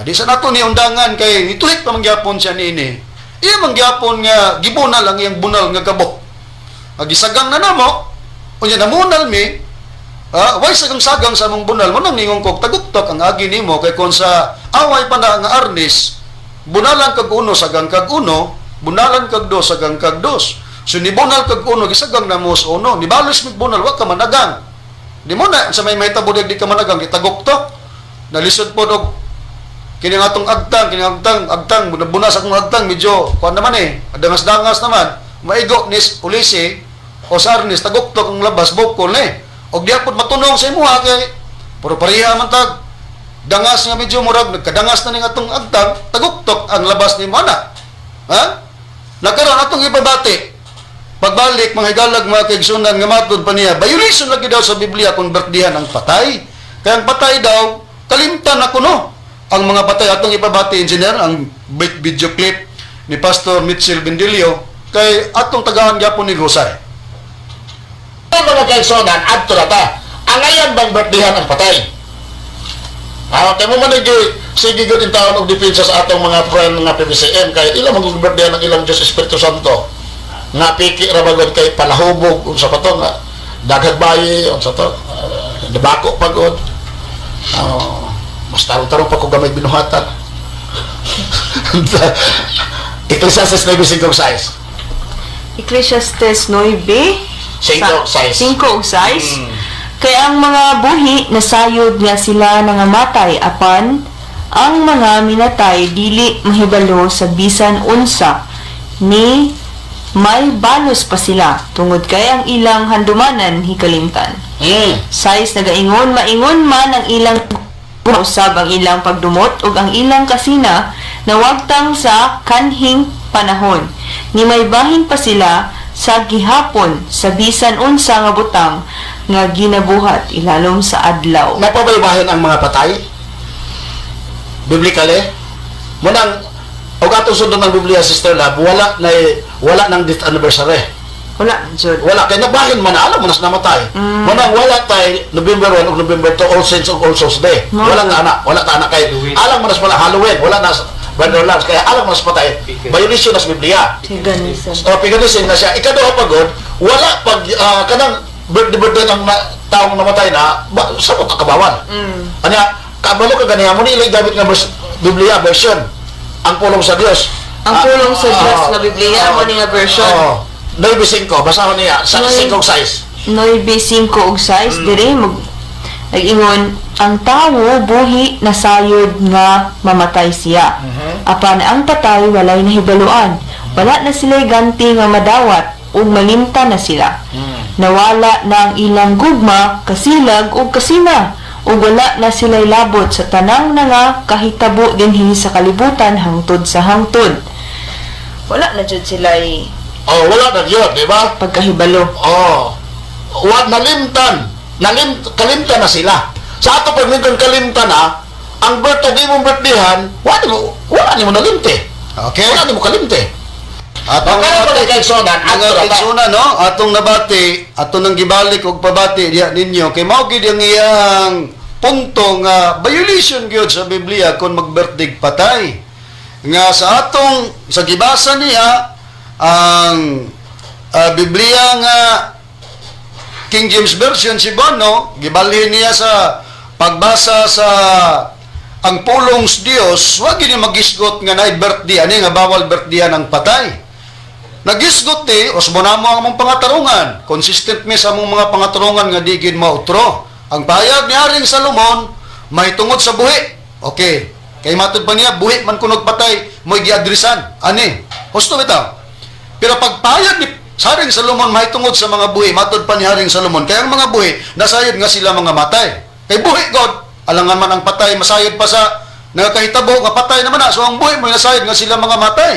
Di sa nato ni undangan kay nituhit pa mangyapon siya niini. Iya mangyapon nga gibunal ang iyang bunal nga gabok. Gisagang na namo, unya namunal mi, way sagang-sagang sa among bunal mo nang ningon kog taguktok ang agi nimo kay kon sa away pa na nga arnis, bunalan kag uno, sagang kag uno, bunalan kag dos, sagang kag dos. So nibunal kag uno, gisagang na mo sa uno, nibalos mig bunal, wa ka managang. Di mo na sa may mahitabo di ka managang, gitaguktok. Nalisod po og kini nga atong agtang, kini agtang, agtang, buna sa akong agtang, medyo, kuan naman eh, dangas-dangas naman, maigo nis ulisi, o sa arnis, taguktok ang labas, bukol na eh. Og diya pod matunong sa imuha, kay, puro pareha man tag, dangas nga medyo murag, nagkadangas na ning atong agtang, taguktok ang labas ni mo ana. Ha? Nakaroon atong ipabati. Pagbalik, mga higalag, mga kaigsunan, nga matod pa niya, violation lagi daw sa Biblia kung birthday-han ang patay. Kaya ang patay daw, kalimtan ako no. Ang mga patay, atong ipabati, engineer, ang video clip ni Pastor Mitchell Bendilio, kay atong tagaan gyapon ni Gusay. Ang mga kaigsunan, adto na ta. Angayan bang birthday-han ang patay? Kaya mo man sige gud in taon og depensa sa atong mga friend nga PBCM kay ilang mga birthday ng ilang Diyos Espiritu Santo. Nga piki ra bagod kay palahubog unsa pa to nga daghag bayi unsa to debako pagod. Mas tarong-tarong pa ko gamay binuhatan. Ecclesiastes 9:5. Ecclesiastes 9, 5:6. 5:6. Kay ang mga buhi nasayod nga sila nangamatay, apan ang mga minatay dili mahibalo sa bisan unsa, ni may balos pa sila tungod kay ang ilang handumanan hikalimtan. 6 nagaingon, maingon man ang ilang usab ang ilang pagdumot ug ang ilang kasina nawagtang sa kanhing panahon, ni may bahin pa sila sa gihapon sa bisan unsa nga butang nga ginabuhat ilalom sa adlaw. Napabaybahin ang mga patay? Biblically? Munang, og atong sundon ng Biblia, Sister Love, wala nang death anniversary. Wala jud. Wala kay nabahin man na alam mo nas namatay. Munang wala tay November 1 ug November 2, All Saints ug All Souls Day. Wala ta ana, wala ta ana kay alam mo nas pala Halloween, wala na Brother Lance, kaya alam mo nas patay. Violation nas Biblia. Paganism. O paganism na siya. Ikaduha pagod, wala pag kanang birthday birthday ng taong namatay na ba, sa mo kakabawan. Anya, kabalo ka ganiya mo ni ilay gamit nga verse, Biblia version. Ang pulong sa Dios. Ang pulong sa Dios nga Biblia, mo ni nga version. Oo. 9:5, basahon niya sa 5:6. 9:5 ug 6 dire mag nag-ingon ang tawo buhi nasayod nga mamatay siya. Apan ang patay walay nahibaluan. Wala na sila'y ganti nga madawat ug malimta na sila. Nawala na ang ilang gugma, kasilag ug kasina, ug wala na sila'y labot sa tanang nga kahitabo dinhi sa kalibutan hangtod sa hangtod. Wala na jud sila'y Oh, wala na yun, di ba? pagkahibalo. Oh. Wa nalimtan. Kalimtan na sila. Sa ato pag minton kalimtan na, ang birthday imong birthdayhan, wala nimo nalimte. Okay? Wala nimo kalimte. Atong Kaya nabati, mga kaigsunan, mga adto na ta. kaigsunan, no? Atong nabati, atong nang gibalik og pabati diha ninyo kay mao gid ang iyang punto nga violation gyud sa Biblia kung mag-birthday patay. Nga sa atong sa gibasa niya Ang Biblia nga King James Version, si Bono, gibalhin niya sa pagbasa sa ang pulong sa Dios, wa gini magisgot nga naay birthday ani nga bawal birthday ang patay. Nagisgot ti usbo namo ang among pangatarungan. Consistent mi sa among mga pangatarungan nga di gid mautro. Ang pahayag ni Haring Salomon mahitungod sa buhi. Okay. Kay matud pa niya buhi man kunog patay mo'y giadresan. Ani? Husto bitaw. Pero pagpahayag ni sa Haring Salomon mahitungod sa mga buhi, matud pa ni Haring Salomon, kaya ang mga buhi, nasayod nga sila mga matay. Kay buhi God, alangan man ang patay, masayod pa sa nagakahitabo nga patay naman na. So ang buhi mo nasayod nga sila mga matay.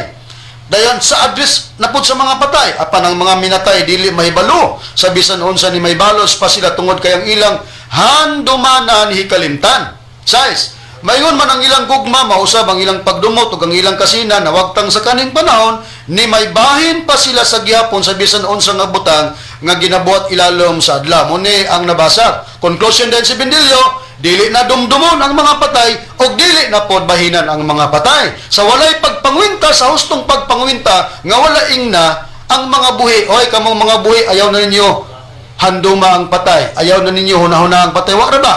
Dayon sa address na pud sa mga patay, apan ang mga minatay dili mahibalo sa bisan unsa ni maybalos pa sila tungod kay ang ilang handumanan hikalimtan. Size, maingon man ang ilang gugma, mausab ang ilang pagdumot ug ang ilang kasina nawagtang sa kaning panahon, ni may bahin pa sila sa gihapon sa bisan unsa nga butang nga ginabuhat ilalom sa adlaw. Mo ni ang nabasa. Conclusion din si Bendilio, dili na dumdumon ang mga patay ug dili na pod bahinan ang mga patay. Sa walay pagpangwinta, sa hustong pagpangwinta nga wala ingna ang mga buhi, oy kamong mga buhi, ayaw na ninyo handuma ang patay, ayaw na ninyo hunahuna ang patay, wa ra ba?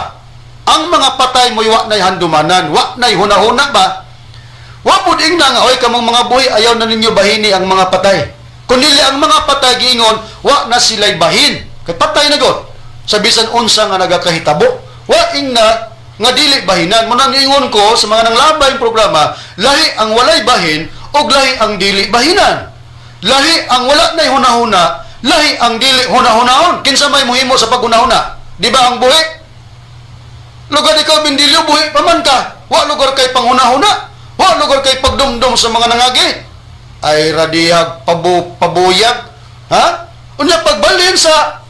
Ang mga patay mo'y wa na'y handumanan, wa na'y hunahuna ba? Wa pud ingna nga oy kamong mga buhi, ayaw na ninyo bahini ang mga patay. Kun dili ang mga patay giingon, wa na sila'y bahin. Kay patay na god. Sa bisan unsa nga nagakahitabo, wa ingna nga dili bahinan. Mo nang ingon ko sa mga nanglabay programa, lahi ang walay bahin og lahi ang dili bahinan. Lahi ang wala na'y hunahuna, lahi ang dili hunahunaon. Kinsa may muhimo sa paghunahuna? Di ba ang buhi? Lugar ikaw, Bindilyo, buhi pa man ka. Wa lugar kay panghunahuna. Wa lugar kay pagdumdum sa mga nangagi. Ay radiyag pabuyag. Ha? Unya pagbalhin sa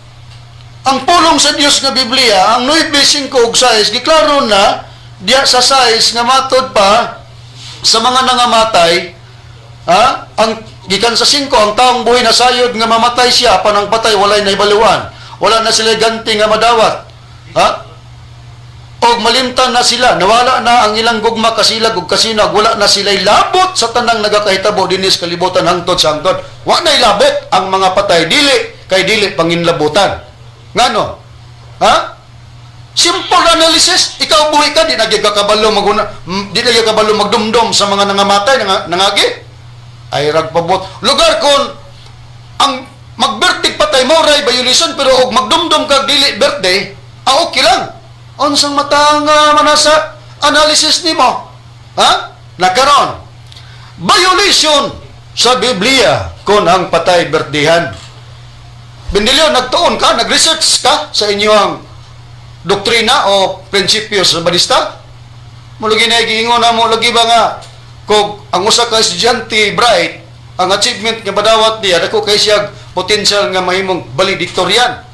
ang pulong sa Dios nga Biblia, ang 9:5 ug 6, giklaro na diya sa 6 nga matod pa sa mga nangamatay, ha? Ang gikan sa 5, ang taong buhi na sayod nga mamatay siya, apan ang patay walay nahibaluan. Wala na sila ganti nga madawat. Ha? Og malimtan na sila, nawala na ang ilang gugma, kasilag ug kasinag, wala na sila'y labot sa tanang nagakahitabo dinis kalibutan hangtod sa hangtod. Wa na'y labot ang mga patay, dili kay dili panginlabutan. Ngano? Ha? Simple analysis, ikaw buhi ka, di na gyud ka kabalo maguna, di na gyud kabalo magdumdum sa mga nangamatay, nangagi. Ay ragpabot. Lugar kon ang mag-birthday patay mo ray violation, pero og magdumdum kag dili birthday, ah, okay lang. Unsang matanga man sa analysis nimo? Ha? Nakaron. Violation sa Biblia kung ang patay birthdayhan. Bendilio, nagtuon ka, nag-research ka sa inyong doktrina o prinsipyo sa Badista? Mulugi na giingon na mo lagi ba nga kung ang usa ka estudyante bright, ang achievement nga badawat niya dako kay siya potential nga mahimong valedictorian.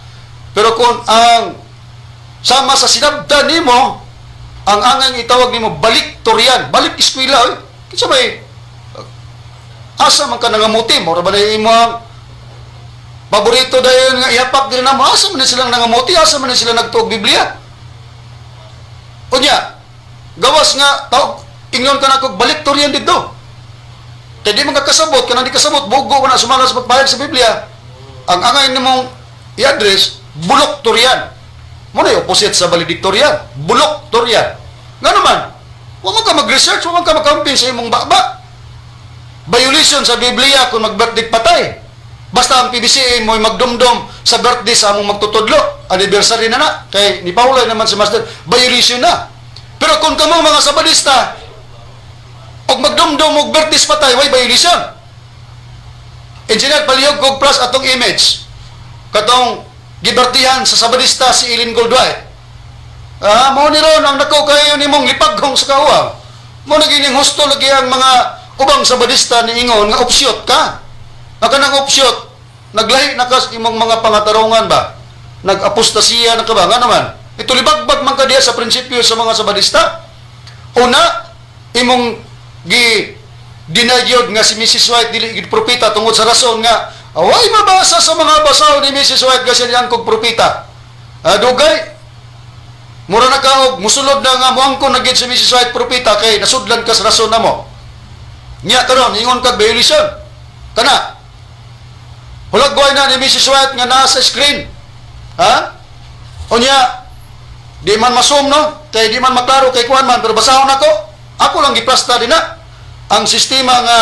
Pero kung ang sama sa sinabdan nimo, ang angang itawag nimo baliktorian, balik eskwela oy. Kinsa may asa man ka nangamuti mo ra ba na imo ang paborito dayon nga ihapak diri namo, asa man ni silang nangamuti, asa man ni sila nagtuog Biblia? Unya gawas nga tawag ingon ka na kog baliktorian didto kay di man ka kasabot, kanang di kasabot bugo ka na sumala sa pagpahayag sa Biblia. Ang angay nimong i-address, buloktorian mo na, opposite sa valedictorian, buloktorian. Nga naman wa man ka mag-research, wa man ka magkampi sa imong baba. Violation sa Biblia kung mag-birthday patay. Basta ang PBCA mo'y magdumdum sa birthday sa among magtutudlo, anniversary na na, kay ni Paolo naman si Master, violation na. Pero kung kamo mga Sabadista, og magdumdum og birthday sa patay, way violation. Engineer, palihog kog plus atong image. Katong gibirthdayan sa Sabadista si Ellen Goldwhite. Ah, mo ni ron ang nako kayo nimong lipaghong sa kauwang. Mo na gining husto lagi ang mga ubang Sabadista ni ingon nga offshoot ka. Nga kanang offshoot, naglahi na ka sa imong mga pangatarungan ba? Nag-apostasiya na ka ba? Nga naman, ito libagbag man ka diya sa prinsipyo sa mga Sabadista. Una, imong gi dinagyod nga si Mrs. White dili gid propeta tungod sa rason nga away mabasa sa mga basaw ni Mrs. White kasi niyang kog propeta. Ah, dugay mura na ka og musulod na nga moangkon na gid si Mrs. White propeta kay nasudlan ka sa rason namo. Nya karon ingon kag violation. Kana Hulagway na ni Mrs. White nga naa sa screen. Ha? Unya, di man masum, no? Kay di man maklaro kay kuan man, pero basahon ako. Ako lang giplasta din na. Ang sistema nga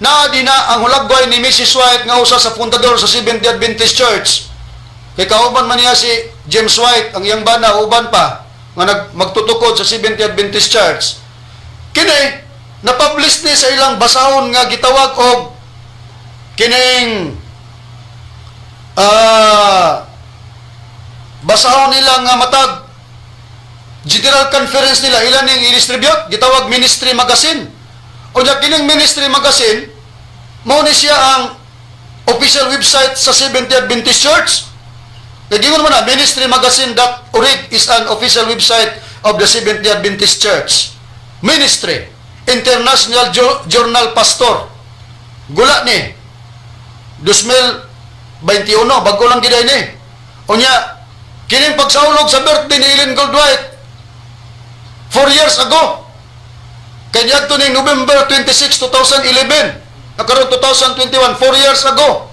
naa di na ang hulagway ni Mrs. White nga usa sa fundador sa Seventh-day Adventist Church. Kay kauban man niya si James White, ang iyang bana, uban pa, nga magtutukod sa Seventh-day Adventist Church. Kini, napublish ni sa ilang basahon nga gitawag og kining basahon nila nga matag General Conference nila, ilan ning i-distribute, gitawag Ministry Magazine. O kining Ministry Magazine, mao ni siya ang official website sa Seventh-day Adventist Church. Kaya gingon mo na, ministrymagazine.org is an official website of the Seventh-day Adventist Church. Ministry, International Journal Pastor. Gula ni. 2021, bago lang giday ni. Unya, kining pagsaulog sa birthday ni Ellen Gould White, 4 years ago. Kaya niadto ning November 26, 2011. Nakaroon 2021, 4 years ago.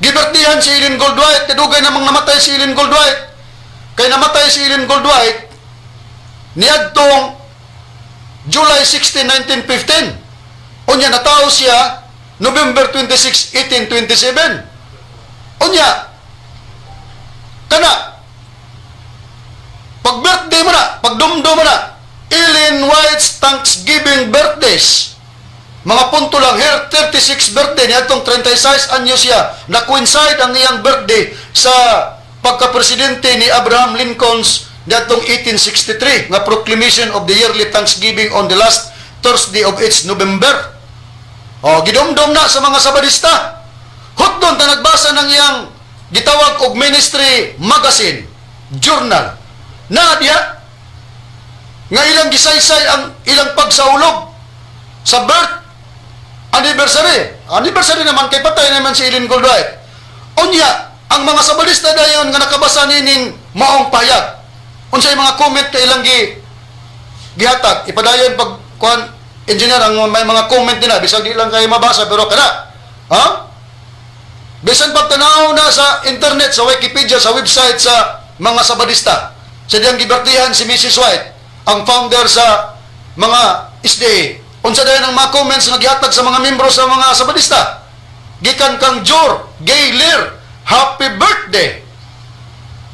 Gibirthdayan si Ellen Gould White, kadugay namang namatay si Ellen Gould White. Kay namatay si Ellen Gould White niadtong July 16, 1915. Unya natawo siya November 26, 1827. Unya kana pag birthday mo na, pag dumdum mo na, Ellen White's Thanksgiving birthdays. Mga punto lang, her 36 birthday, niya itong 36 anyo siya, na coincide ang iyang birthday sa pagka-presidente ni Abraham Lincoln's niadtong 1863 nga proclamation of the yearly Thanksgiving on the last Thursday of each November. O, gidumdum na sa mga Sabadista. Hutdon ta nagbasa ng iyang gitawag og Ministry Magazine, journal. Na diya, nga ilang gisaysay ang ilang pagsaulog sa birth anniversary. Anniversary naman kay patay naman si Ellen Gould White. Unya, ang mga Sabadista dayon nga nakabasa nining maong pahayag. Unsay mga comment kay ilang gihatag? Ipadayon pag kuan, engineer, ang may mga comment nila bisag di lang kayo mabasa, pero kana. Ha? Bisan pagtanaw na sa internet, sa Wikipedia, sa website sa mga Sabadista. Sa diyang gibirthdayan si Mrs. White, ang founder sa mga SDA. Unsa dayon ang mga comments nga gihatag sa mga membro sa mga Sabadista? Gikan kang Jor Gayler, "Happy birthday."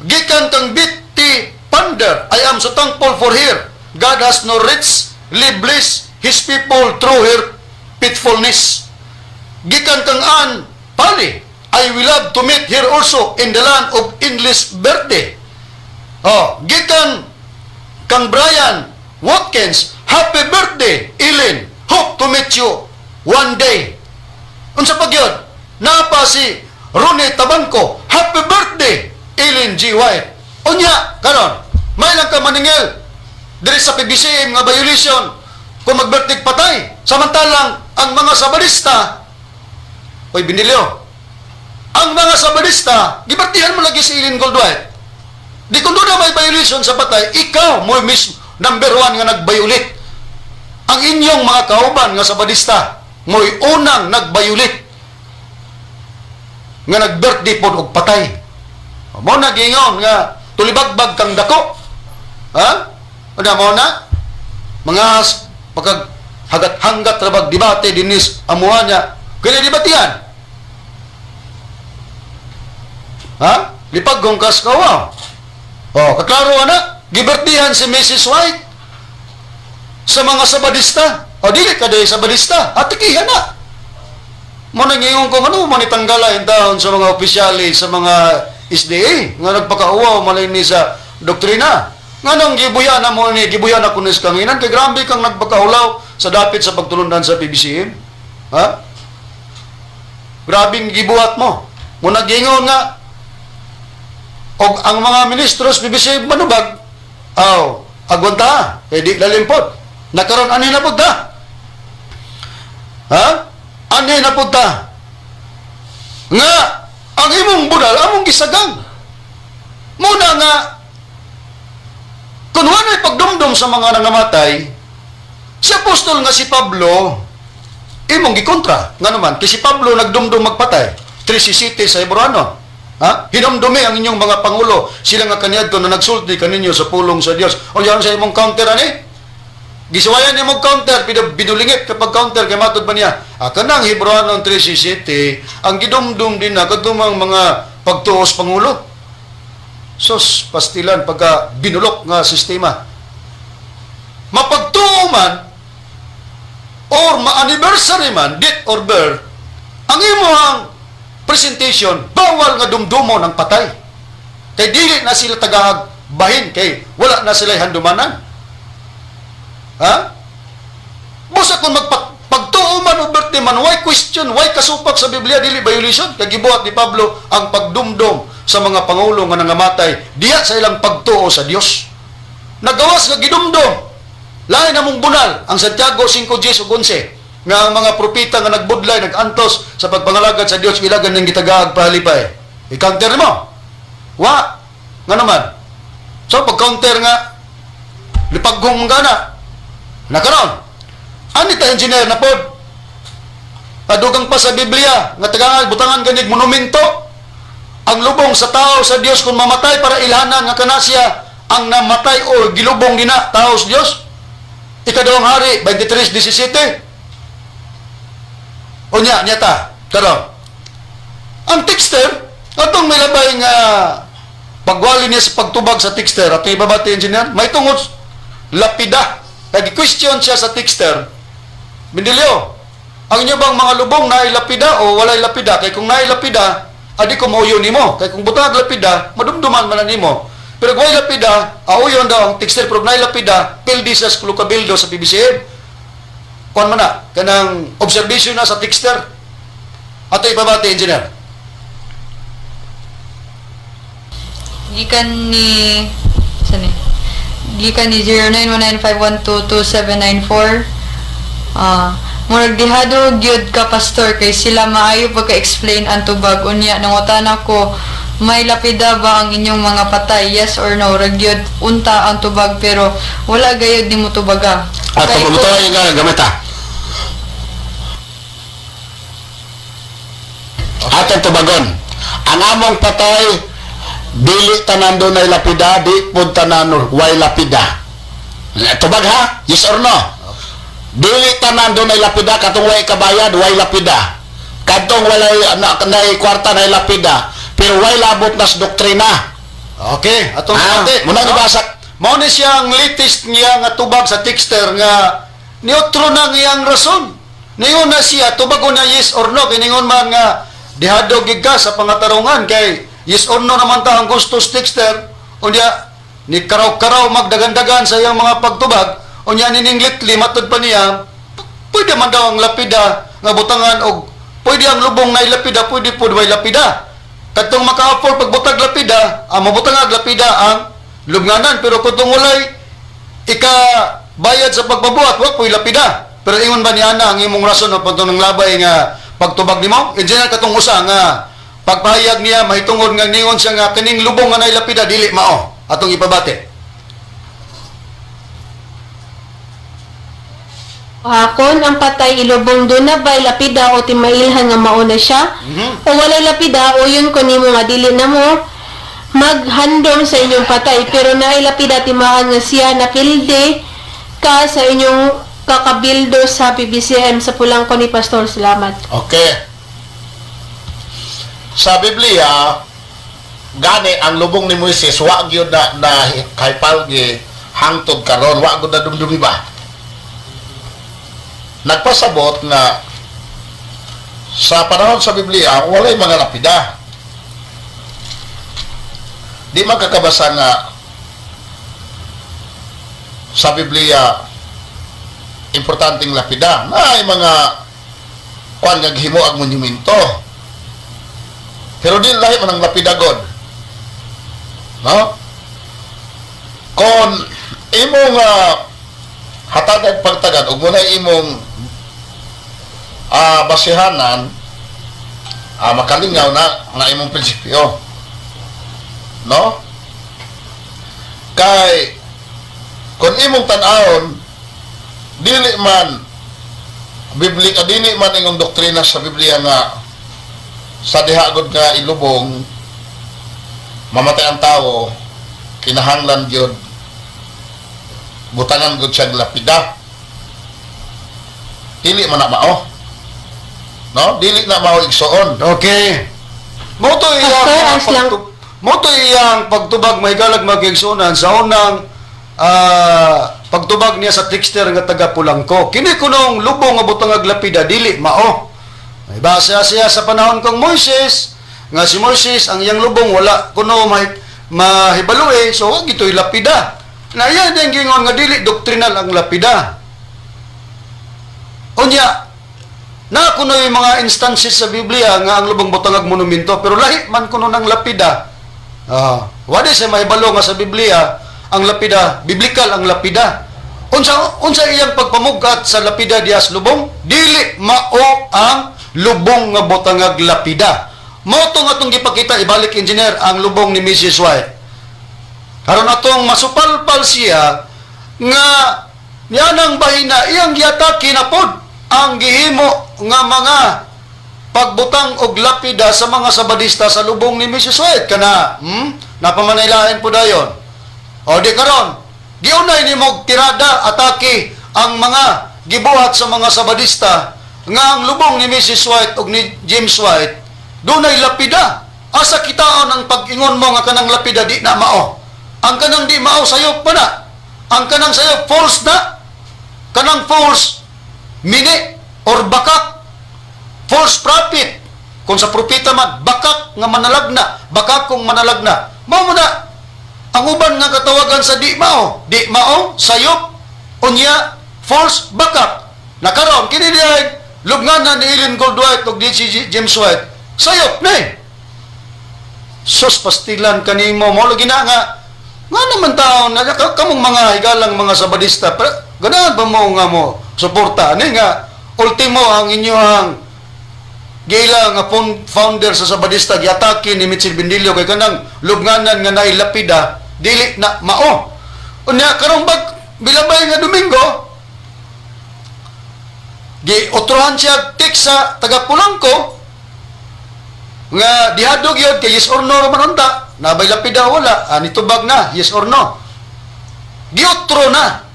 Gikan kang BT Pander, "I am so thankful for her. God has no richly blessed His people through her faithfulness." Gikan kang Ann Pali, "I will love to meet her also in the land of endless birthday." Oh, gikan kang Brian Watkins, "Happy birthday, Ellen. Hope to meet you one day." Unsa pa gyud? Napa si Ronnie Tabanco, "Happy birthday, Ellen G. White." Unya, karon, may lang ka maningil diri sa PBCM nga violation kung mag-birthday patay. Samantalang ang mga Sabadista, oy Binilyo, ang mga Sabadista, gibirthdayan mo lagi si Ellen Gould White. Di kung doon na may violation sa patay, ikaw mo mismo number one nga nag-violate. Ang inyong mga kauban nga Sabadista, mo'y unang nag-violate nga nag-birthday pod og patay. Mo na giingon nga tulibagbag kang dako. Ha? Ano mo na? Mga pagkag hagat-hanggat rabag debate dinis amuha niya. Kaya debatihan. Ha? Lipag kong kaskawa. Oh, kaklaro na. Gibirthdayan si Mrs. White sa mga Sabadista. O dili ka dahil Sabadista. Atikihan na. Mo nang ingon ko ano man itanggala in taon sa mga opisyali sa mga SDA nga nagpakauwaw malay ni sa doktrina. Nganong gibuya na mo ni gibuya na kunis kanginan kay grabe kang nagpakaulaw sa dapit sa pagtulundan sa PBCM. Ha? Grabing gibuhat mo. Mo nagingon nga og ang mga ministro sa PBCM manubag, aw, agwanta, kay di lalimpot. Nakaron ani na pud ta? Ha? Ani na pud ta? Nga ang imong budal among gisagang. Muna nga kung wala'y pagdumdum sa mga nangamatay, si apostol nga si Pablo, Imong gikontra. Nga naman, kay si Pablo nagdumdum magpatay. 13 City sa Hebreano. Ha? Hinumdumi ang inyong mga pangulo. Sila nga kaniadto na nagsulti kaninyo sa pulong sa Dios. O yan sa imong counter ani? Gisuwayan niya mo counter, pero binulingit kapag counter, kay matod ba niya? Ah, kanang Hebreano 13 City, ang gidumdum din na kadumang mga pagtuos pangulo. Sos, pastilan pagka binulok nga sistema. Mapagtuo man, or ma-anniversary man, date or birth, ang imuhang presentation, bawal nga dumdumo ng patay. Kay dili na sila tagahag bahin, kay wala na sila handumanan. Ha? Busa kung magpagtuo man o birthday man, why question, why kasupak sa Biblia, dili violation? Kay gibuhat ni Pablo ang pagdumdum sa mga pangulo nga nangamatay diya sa ilang pagtuo sa Dios. Nagawas nga gidumdum. Lain na mong bunal ang Santiago 5:10 ug 11 nga ang mga propeta nga nagbudlay nagantos sa pagpangalagad sa Dios ilagan ng gitagaag pahalipay. I-counter mo. Wa. Nga naman. So pag counter nga lipaghong gana. Nakaron. Ani ta engineer na pod. Padugang pa sa Biblia nga tagangan butangan ganig monumento ang lubong sa tao sa Dios kung mamatay para ilhanan nga kana siya ang namatay o gilubong gina tao sa Dios. Ikaduhang Hari 23:17. Unya niya ta karon. Ang texter atong may labay nga pagwali niya sa pagtubag sa texter at ibabati engineer may tungod lapida. Nag-question siya sa texter. Mindilyo, ang inyo bang mga lubong naay lapida o walay lapida? Kay kung naay lapida, adi ko mauyon nimo. Kay kung butang lapida, madumduman man na nimo. Pero kung walay lapida, auyon daw ang texter, pero kung naay lapida, pildi sa Cabildo sa PBCM. Kuan man na, kanang observation na sa texter. Ato ipabati, engineer. Gikan ni saan eh? Gikan ni 0919512279. Ah, murag dihado gyud ka, pastor, kay sila maayo pagka-explain ang tubag. Unya nangutana ko, may lapida ba ang inyong mga patay, yes or no? Ra gyud unta ang tubag, pero wala gayud nimo tubaga. At Kay kung yung nga gamit ha. Atong tubagon. Ang among patay, dili tanan doon ay lapida, di pud tanan way lapida. Tubag ha? Yes or no? Dili tanan doon ay lapida, katong way kabayad, way lapida. Kadtong walay na, na kwarta na lapida, pero way labot nas doktrina. Okay, atong Ah, ipabati. muna No? gibasa. Mao ni siya ang latest niya nga tubag sa texter nga neutro na ngiyang rason. Niyon na siya tubagon na yes or no kiningon man nga dihado gid ka sa pangatarungan kay yes or no naman ta ang gustos texter. Unya ni karaw-karaw magdagandagan sa iyang mga pagtubag, unya nining litli matud pa niya pwede man daw ang lapida nga butangan og pwede ang lubong na lapida, pwede pud way lapida. Kadtong maka-afford pagbutag lapida, ang mabutang lapida ang lubnganan, pero kung walay ika bayad sa pagpabuhat, wa po'y lapida. Pero ingon ba ni ana ang imong rason o pagtong labay nga pagtubag nimo? Engineer, katong usa nga pagpahayag niya mahitungod nga ningon siya nga kining lubong nga nay lapida dili mao atong ipabati. Hakon ang patay ilubong doon na bay lapida o timailhan nga mauna siya. O walay lapida o yun ko nimo nga dili na mo maghandom sa inyong patay, pero naay lapida timaan nga siya napilde ka sa inyong kakabildo sa PBCM sa pulang ko ni Pastor. Salamat. Okay. Sa Biblia, gani ang lubong ni Moises wa gyud na, na kahipalgi hangtod karon, wa gyud na dumdumi ba. Nagpasabot nga sa panahon sa Biblia walay mga lapida. Di magkakabasa nga sa Biblia importanteng lapida na ay mga kuan nga gihimo ang monumento. Pero di lahi man ang lapida god. No? Kon imong hatagag pagtagad ug muna imong basihanan, makalingaw na nga imong prinsipyo. No? Kay kung imong tan-awon dili man Biblia dili man ingong doktrina sa Biblia nga sa diha gud nga ilubong mamatay ang tao, kinahanglan gyud butangan gud siya lapida. Dili man na mao, no? Dili na mao, igsoon. Okay. Mao to iyang Pastor, as lang- mao to iyang pagtubag, mahigalag, mga kaigsuonan, sa unang pagtubag niya sa trickster nga taga Pulangko. Kini kunong lubong nga butangag lapida dili mao. May base siya sa panahon kong Moises nga si Moises ang iyang lubong wala kuno mahibaloe, so wag ito'y lapida. Na iya din gingon nga dili doktrinal ang lapida. Unya, na kuno yung mga instances sa Biblia nga ang lubong butangag monumento, pero lahi man kuno ng lapida. Wala siya mahibalo nga sa Biblia ang lapida, biblical ang lapida. Unsa unsa iyang pagpamugat sa lapida dias lubong? Dili mao ang lubong nga butangag lapida. Mao to nga atong gipakita, ibalik, engineer, ang lubong ni Mrs. White. Karon atong masupalpal siya nga niyanang bahina iyang giatake na pod ang gihimo nga mga pagbutang og lapida sa mga Sabadista sa lubong ni Mrs. White kana, Napamanaylain po dayon. O di karon, giunay nimo og tirada, atake ang mga gibuhat sa mga Sabadista nga ang lubong ni Mrs. White ug ni James White dunay lapida. Asa kitaon ang pag-ingon mo nga kanang lapida di na mao? Ang kanang di mao, sayop pa na. Ang kanang sayop, false na. Kanang false mini or bakak, false prophet. Kung sa propeta man, bakak nga manalagna, bakak kung manalagna. Mao mo na ang uban nga katawagan sa di mao, di mao, sayop, unya, false, bakak. Nakaron kini diay lubnganan ni Ellen Gold White ug ni si James White, sayop na eh. Sus, pastilan kanimo mo lagi na nga nga naman tao na kamong mga higalang mga Sabadista, pero ganahan ba mo nga mo suporta ani nga ultimo ang inyong gila nga founder sa Sabadista giatake ni Mitchell Bendillo kay kanang lubnganan nga nailapida dili na mao? Unya karong bag bilabay nga Domingo, gi otrohan siya text sa taga Pulangko nga dihadog yun kay yes or no raman unta, nabay lapida, wala, nitubag na yes or no, giotro na,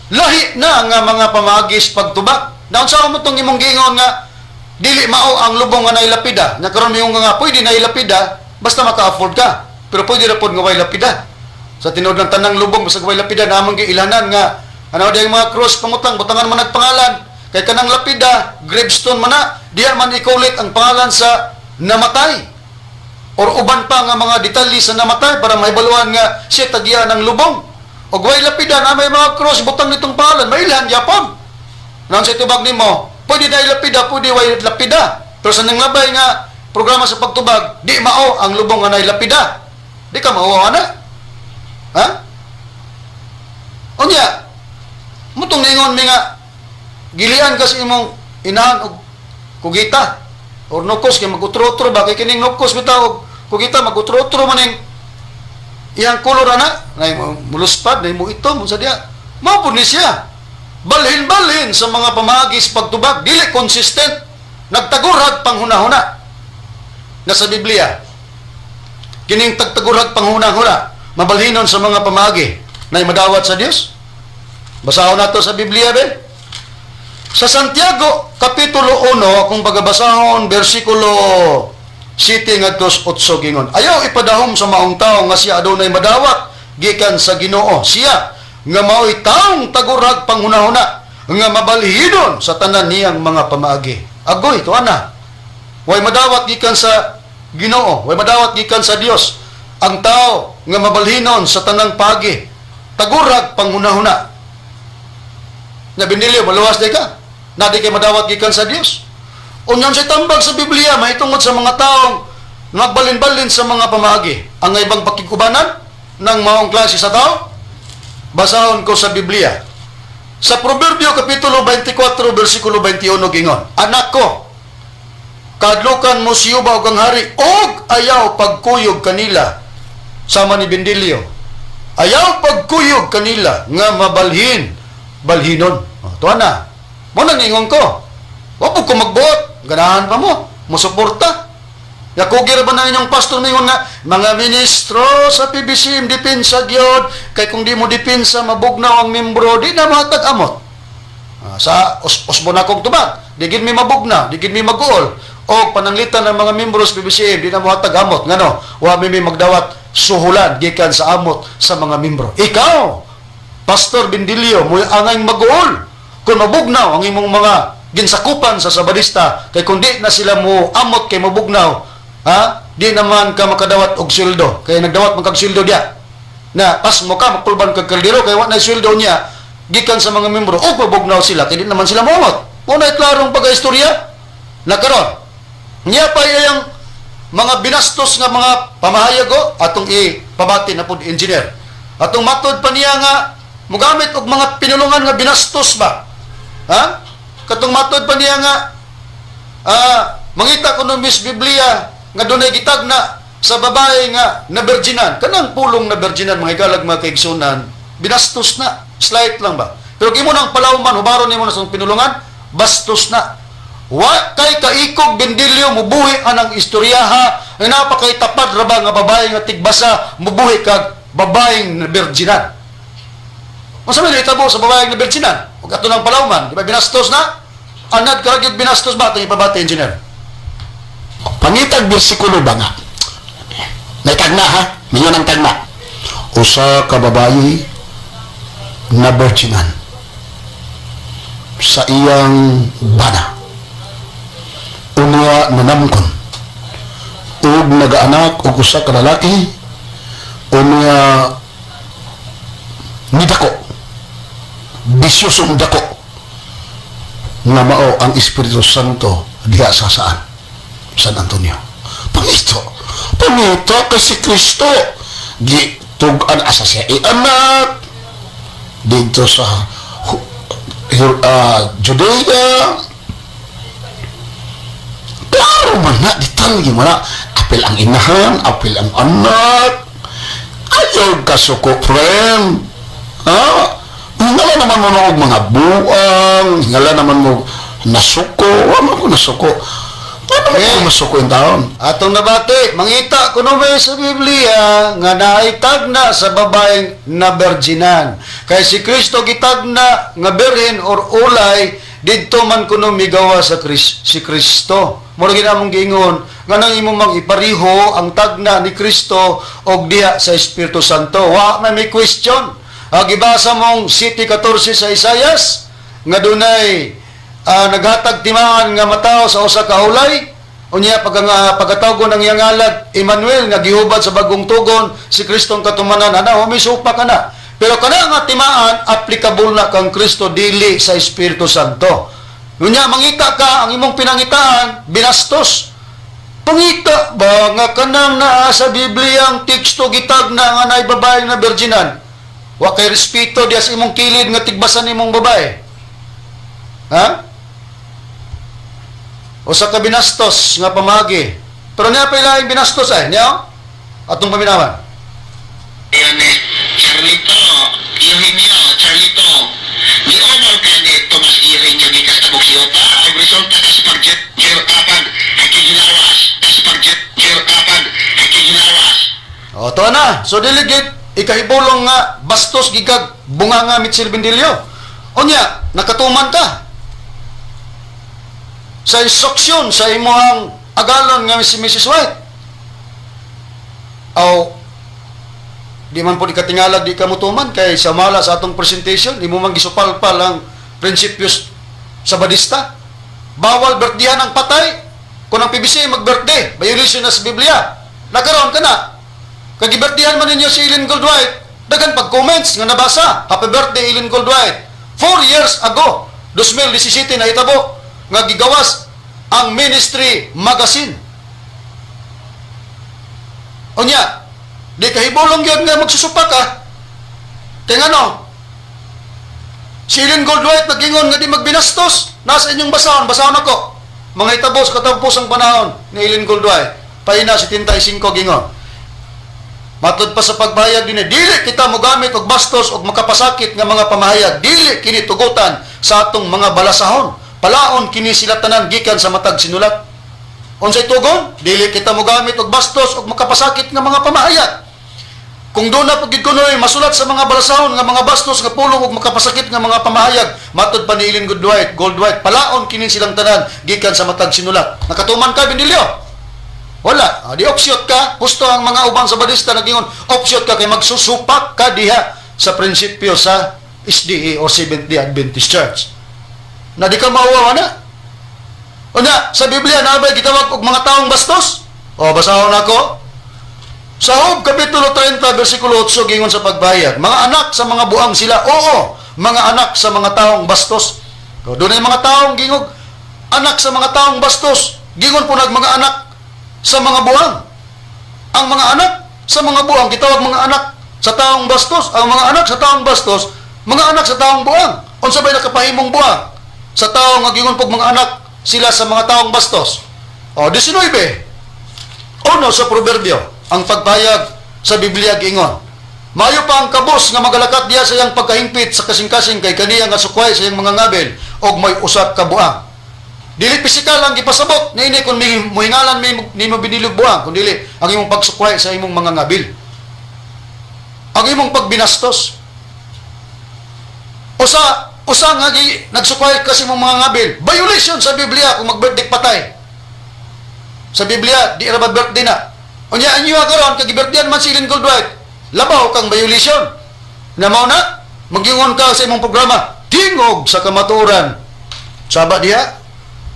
lahi na nga mga pamagis pagtubag. Naunsa mo tong imong giingon nga dili mao ang lubong nga nailapida nga karon yung nga pwede nailapida basta maka-afford ka, pero pwede ra pod nga way lapida? Sa tinuod ng tanang lubong basta way lapida namang giilanan nga ano di ang mga cross pangutang butangan man nagpangalan kay kanang lapida gravestone man na, diha man ikulit ang pangalan sa namatay or uban pa nga mga detalye sa namatay para mahibaluan nga siya tagya ng lubong. Og way lapida na may mga cross, butang nitong pangalan, mailhan yapon. Nang sa tubag nimo, pwede na ilapida, pwede way lapida. Pero sa nanglabay nga programa sa pagtubag, di mao ang lubong nga nailapida. Di ka mao ana. Ha? Unya, mutong ningon mi nga gilian kasi imong inahan og kugita or nukos kay magutro-utro ba, kay kining nukos bitaw og kugita magutro-utro man ning iyang kolor ana, nay muluspad, nay mo itom, unsa diya. Mao pud ni siya balhin-balhin sa mga pamaagi sa pagtubag, dili consistent, nagtagurag panghunahuna na sa Biblia. Kining tagtagurag panghunahuna, mabalhinon sa mga pamaagi, nay madawat sa Dios. Basahon nato sa Biblia be. Sa Santiago kapitulo 1, akong pagabasahon bersikulo 7 ngadto 8, gingon: "Ayaw ipadahom sa maong tao nga siya adunay madawat gikan sa Ginoo. Siya nga mao'y taong tagurag panghunahuna nga mabalhidon sa tanan niyang mga pamaagi." Agoy, to ana. Way madawat gikan sa Ginoo, way madawat gikan sa Dios ang tao nga mabalhinon sa tanang pagi, tagurag panghunahuna. Na Benilio, maluwas di ka. Na di kay madawat gikan sa Dios. Unyan sa tambag sa Biblia, mahitungod sa mga taong nagbalin-balin sa mga pamaagi. Ang ibang pakikubanan ng maong klase sa tao, basahon ko sa Biblia. Sa Proverbio Kapitulo 24, versikulo 21, gingon: "Anak ko, kadlukan mo si Yuba og ang hari, og ayaw pagkuyog kanila." Sama ni Bendilio. Ayaw pagkuyog kanila nga mabalhin, balhinon. O, tuwa na. Mo nang ingon ko. Wa po ko magbuot, ganahan pa mo, mosuporta. Yakugi ra ba na inyong pastor ningon nga mga ministro sa PBCM, depensa gyud kay kung di mo depensa, mabugnaw ang membro, di na mahatag amot. Ah, sa usbon akong tubag, di gid mi mabugna, di gid mi maguol. O pananglitan ng mga membro sa PBCM, di na mohatag amot. Ngano, wa mi magdawat suhulan gikan sa amot sa mga membro. Ikaw, Pastor Bindilio, mo angay maguol kung mabugnaw ang imong mga ginsakupan sa Sabadista, kay kung di na sila mo amot kay mabugnaw, ha? Di naman ka makadawat og sweldo, kay nagdawat man kag sweldo diya. Na pasmo ka, makulban kag kaldero kay wa na sweldo niya gikan sa mga membro og mabugnaw sila kay di naman sila moamot. Mao na klarong pagkaistorya na karon. Niya pa iyang mga binastos nga mga pamahayago atong ipabati na pud, engineer. Atong matod pa niya nga mugamit og mga pinulungan nga binastos ba? Ha? Katong matod pa niya nga mangita kuno Miss Biblia nga dunay gitagna sa babae nga na virginan. Kanang pulong na virginan, mga igalag, mga kaigsunan, binastos na. Slight lang ba? Pero kung imo nang palawman, hubaron nimo na sa pinulungan, bastos na. Wa kay kaikog, Bendilio, mubuhi anang istoryaha nga napakay tapad ra ba nga babae nga tigbasa, mubuhi kag babaeng na virginan. Unsa may nahitabo sa babaeng na virginan? Ug ato nang palawman, di ba binastos na? Anad ka gyud binastos ba atong ipabati, engineer? Pangitag bersikulo ba nga? May tagna ha? Mingon ang tagna. Usa ka babayi na virginan sa iyang bana. Unya nanamkon ug nagaanak og usa ka lalaki. Unya nidako, bisyosong dako nga mao ang Espiritu Santo diha sa saan? San Antonio. Pangito. Pangito kay si Kristo. Gi tug-an asa siya ianak dito sa Judea. Klaro man na, detalye man na. Apil ang inahan, apil ang anak. Ayaw kasuko, friend. Ha? Hingala naman mo og mga buang, hingala naman mo nasuko. Wa man ko nasuko. Ano man ko masuko yung taon? Atong nabati, mangita kuno may sa Biblia nga naitagna sa babaeng na virginan. Kay si Kristo gitagna nga birhen or ulay, didto man kuno migawa sa si Kristo. Mura gid among giingon nga nang imo mang ipariho ang tagna ni Kristo og diha sa Espiritu Santo. Wa man may question. Ah, gibasa mong 7:14 sa Isayas nga dunay naghatag timaan nga matawo sa usa ka hulay. Unya pag nga pagkatawgon ang iyang ngalan Emmanuel, nga gihubad sa Bagong Tugon si Kristong katumanan, ana humisupa ka na. Pero kana nga timaan applicable na kang Kristo, dili sa Espiritu Santo. Unya mangita ka, ang imong pinangitaan binastos. Pangita ba nga kanang naa sa Biblia ang teksto gitag na nga naay babae na virginan? Wa kay respeto diya sa imong kilid nga tigbasan nimong babae. Ha? Usa ka binastos nga pamagi. Pero niya pa ilaing binastos ay, niya? Atong paminawan. Yan eh, Charlito, Eugenio, Charlito. Ni-honor ka ni Tomas Eugenio gikas sa Bukyota, ang resulta ka sa pag-jer apag hakigilawas, sa pag-jer apag hakigilawas. O, to na. So, delegate, ikahibulong nga bastos gigag bunga nga Mitchell Bendilio. Unya, nakatuman ka sa instruksyon sa imuhang agalon nga si Mrs. White. Aw, di man po di katingalag di ka mutuman kay sa mala sa atong presentation, di mo man gisupalpal ang prinsipyos Sabadista. Bawal birthday ang patay. Kung ang PBC mag-birthday, violation na sa Biblia. Nakaroon ka na. Kagibirthdayan man ninyo si Ellen Goldwhite, daghan pag comments nga nabasa, "Happy birthday, Ellen Goldwhite." 4 years ago, 2017 na itabo, nga gigawas ang Ministry Magazine. Unya, di kahibulong yun nga magsusupa ka. Kaya ngano, si Ellen Goldwhite nag-ingon nga di magbinastos. Nasa inyong basahon, basahon ako. Mga hitabo sa katapusang panahon ni Ellen Goldwhite. Pahina 75 gingon. Matod pa sa pagbayag din, dili kita mogamit og bastos og makapasakit nga mga pamahayag. Dili kini tugutan sa atong mga balasahon. Palaon kini sila tanan gikan sa matag sinulat. Unsay tugon? Dili kita mogamit og bastos og makapasakit nga mga pamahayag. Kung doon na pagid kunoy masulat sa mga balasahon nga mga bastos nga pulong ug makapasakit nga mga pamahayag, matud pa ni Ellen Goldwhite, palaon kini silang tanan gikan sa matag sinulat. Nakatuman ka, Benilio? Wala. Ah, di opsyot ka. Husto ang mga uban sa Badista nagingon, opsyot ka kay magsusupak ka diha sa prinsipyo sa SDA o Seventh-day Adventist Church. Na di ka mauwaw na. Unya, sa Biblia naa bay gitawag og mga taong bastos? O, basahon nako. Sa Job, Kapitulo 30, versikulo 8, gingon sa pagbayad, mga anak sa mga buang sila, oo, mga anak sa mga taong bastos. O, doon ay mga taong gingog, anak sa mga taong bastos, gingon po nag mga anak sa mga buang. Ang mga anak sa mga buang, gitawag mga anak sa taong bastos, ang mga anak sa taong bastos, mga anak sa taong buang. Unsa bay nakapahimong buang? Sa taong nga gingon pog mga anak sila sa mga taong bastos. O, 19. Uno sa Proverbio, ang pagpayag sa Biblia giingon. Mayo pa ang kabos nga magalakat diya sa iyang pagkahingpit sa kasing-kasing kay kaniya nga sukway sa iyang mga ngabil og may usa ka buang. Dili pisikal ang gipasabot niini kung may muhingalan may nimo binilog buang, kun dili ang imong pagsukway sa imong mga ngabil. Ang imong pagbinastos. Usa usa nga gi nagsukway ka sa imong mga ngabil. Violation sa Biblia kung mag-birthday patay. Sa Biblia, di ra ba birthday na. Unya anyo karon kay gibirthdayan man si Ellen Goldwhite. Labaw kang violation. Na mao na magyingon ka sa imong programa, Tingog sa Kamatuoran. Saba diha,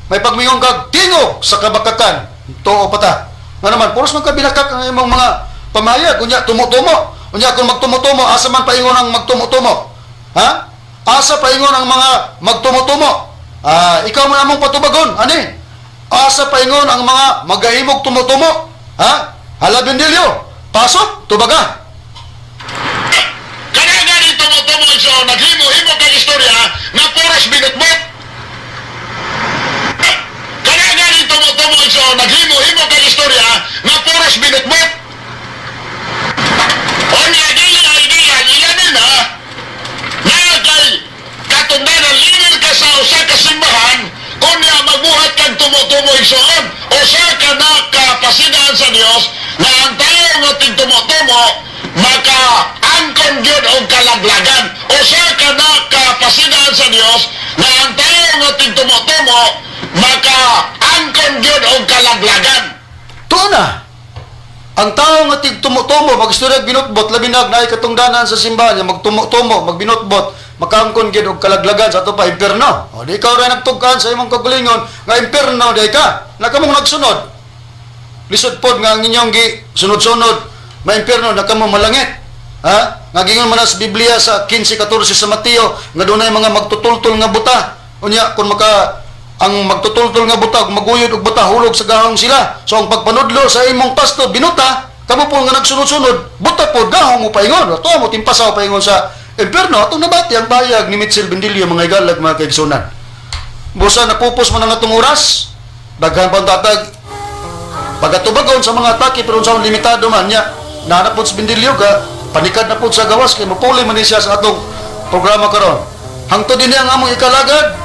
may pagmingon kag Tingog sa Kabakakan. Tuo pa ta. Nga naman, puros man ka binakak ang imong mga pamahayag. Unya, tumutumo. Unya, kung magtumutumo, asa man paingon ang magtumutumo? Ha? Asa paingon ang mga magtumutumo? Ah, ikaw man among patubagon. Ani? Asa paingon ang mga magahimog tumutumo? Ha? Hala, Bendilio, pasok, tubaga. Kana gani tumo-tumo, so naghimo-himo kag istorya nga puros binutbot. Kana gani tumo-tumo, so naghimo-himo kag istorya nga puros binutbot. Unya dili ideal ilabi na na kay katungdanan leader ka sa usa ka simbahan, unya magbuhat kag tumo-tumo, igsoon, usa ka na kapasidan sa Dios nga ang tao nga tigtumo-tumo maka-angkon gyud og kalaglagan. Usa ka na kapasidan sa Dios nga ang tao nga tigtumo-tumo maka-angkon gyud og kalaglagan. Tuo na. Ang tao nga tigtumo-tumo, mag-istorya binutbot, labi na naay katungdanan sa simbahan, nga magtumo-tumo, magbinutbot, makaangkon gyud og kalaglagan, sa ato pa impierno. O di ikaw ra nagtugkaan sa imong kaugalingon nga impierno di ka. Nakamong nagsunod. Lisod pod nga ang inyong gi sunod-sunod maimpierno na kamo malangit. Ha? Nga gingon man na sa Biblia sa 15:14 sa Mateo nga dunay mga magtutultol nga buta. Unya kung maka ang magtutultol nga buta ug maguyod og buta hulog sa gahong sila. So ang pagpanudlo sa imong pastor binuta, kamo po nga nagsunod-sunod, buta po gahong mo paingon. Ato mo timpasaw paingon sa impierno. Atong nabati ang bayag ni Mitchell Bendilio, mga igalag, mga kaigsunan. Busa napupos man ang atong oras. Daghan pang tatag pagatubagon sa mga atake, pero unsa limitado man niya. Nahanap po sa Bendilio ka, panikad na po sa gawas kay mapuli man ni siya sa atong programa karon. Hangtod din ang among ikalagad.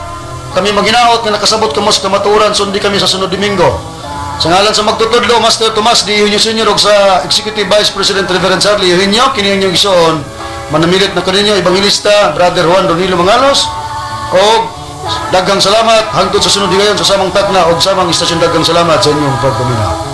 Kami maghinaot nga nakasabot kamo sa kamatuoran, sundi kami sa sunod Domingo. Sa ngalan sa magtutudlo, Master Tomas D. Eugenio Sr. ug sa Executive Vice President Reverend Charlie Eugenio, kini inyong igsoon, manamilit na kaninyo, Evangelista Brother Juan Ronilo Mangalos, og daghang salamat hangtod sa sunod higayon sa samang takna og samang istasyon. Daghang salamat sa inyong pagpaminaw.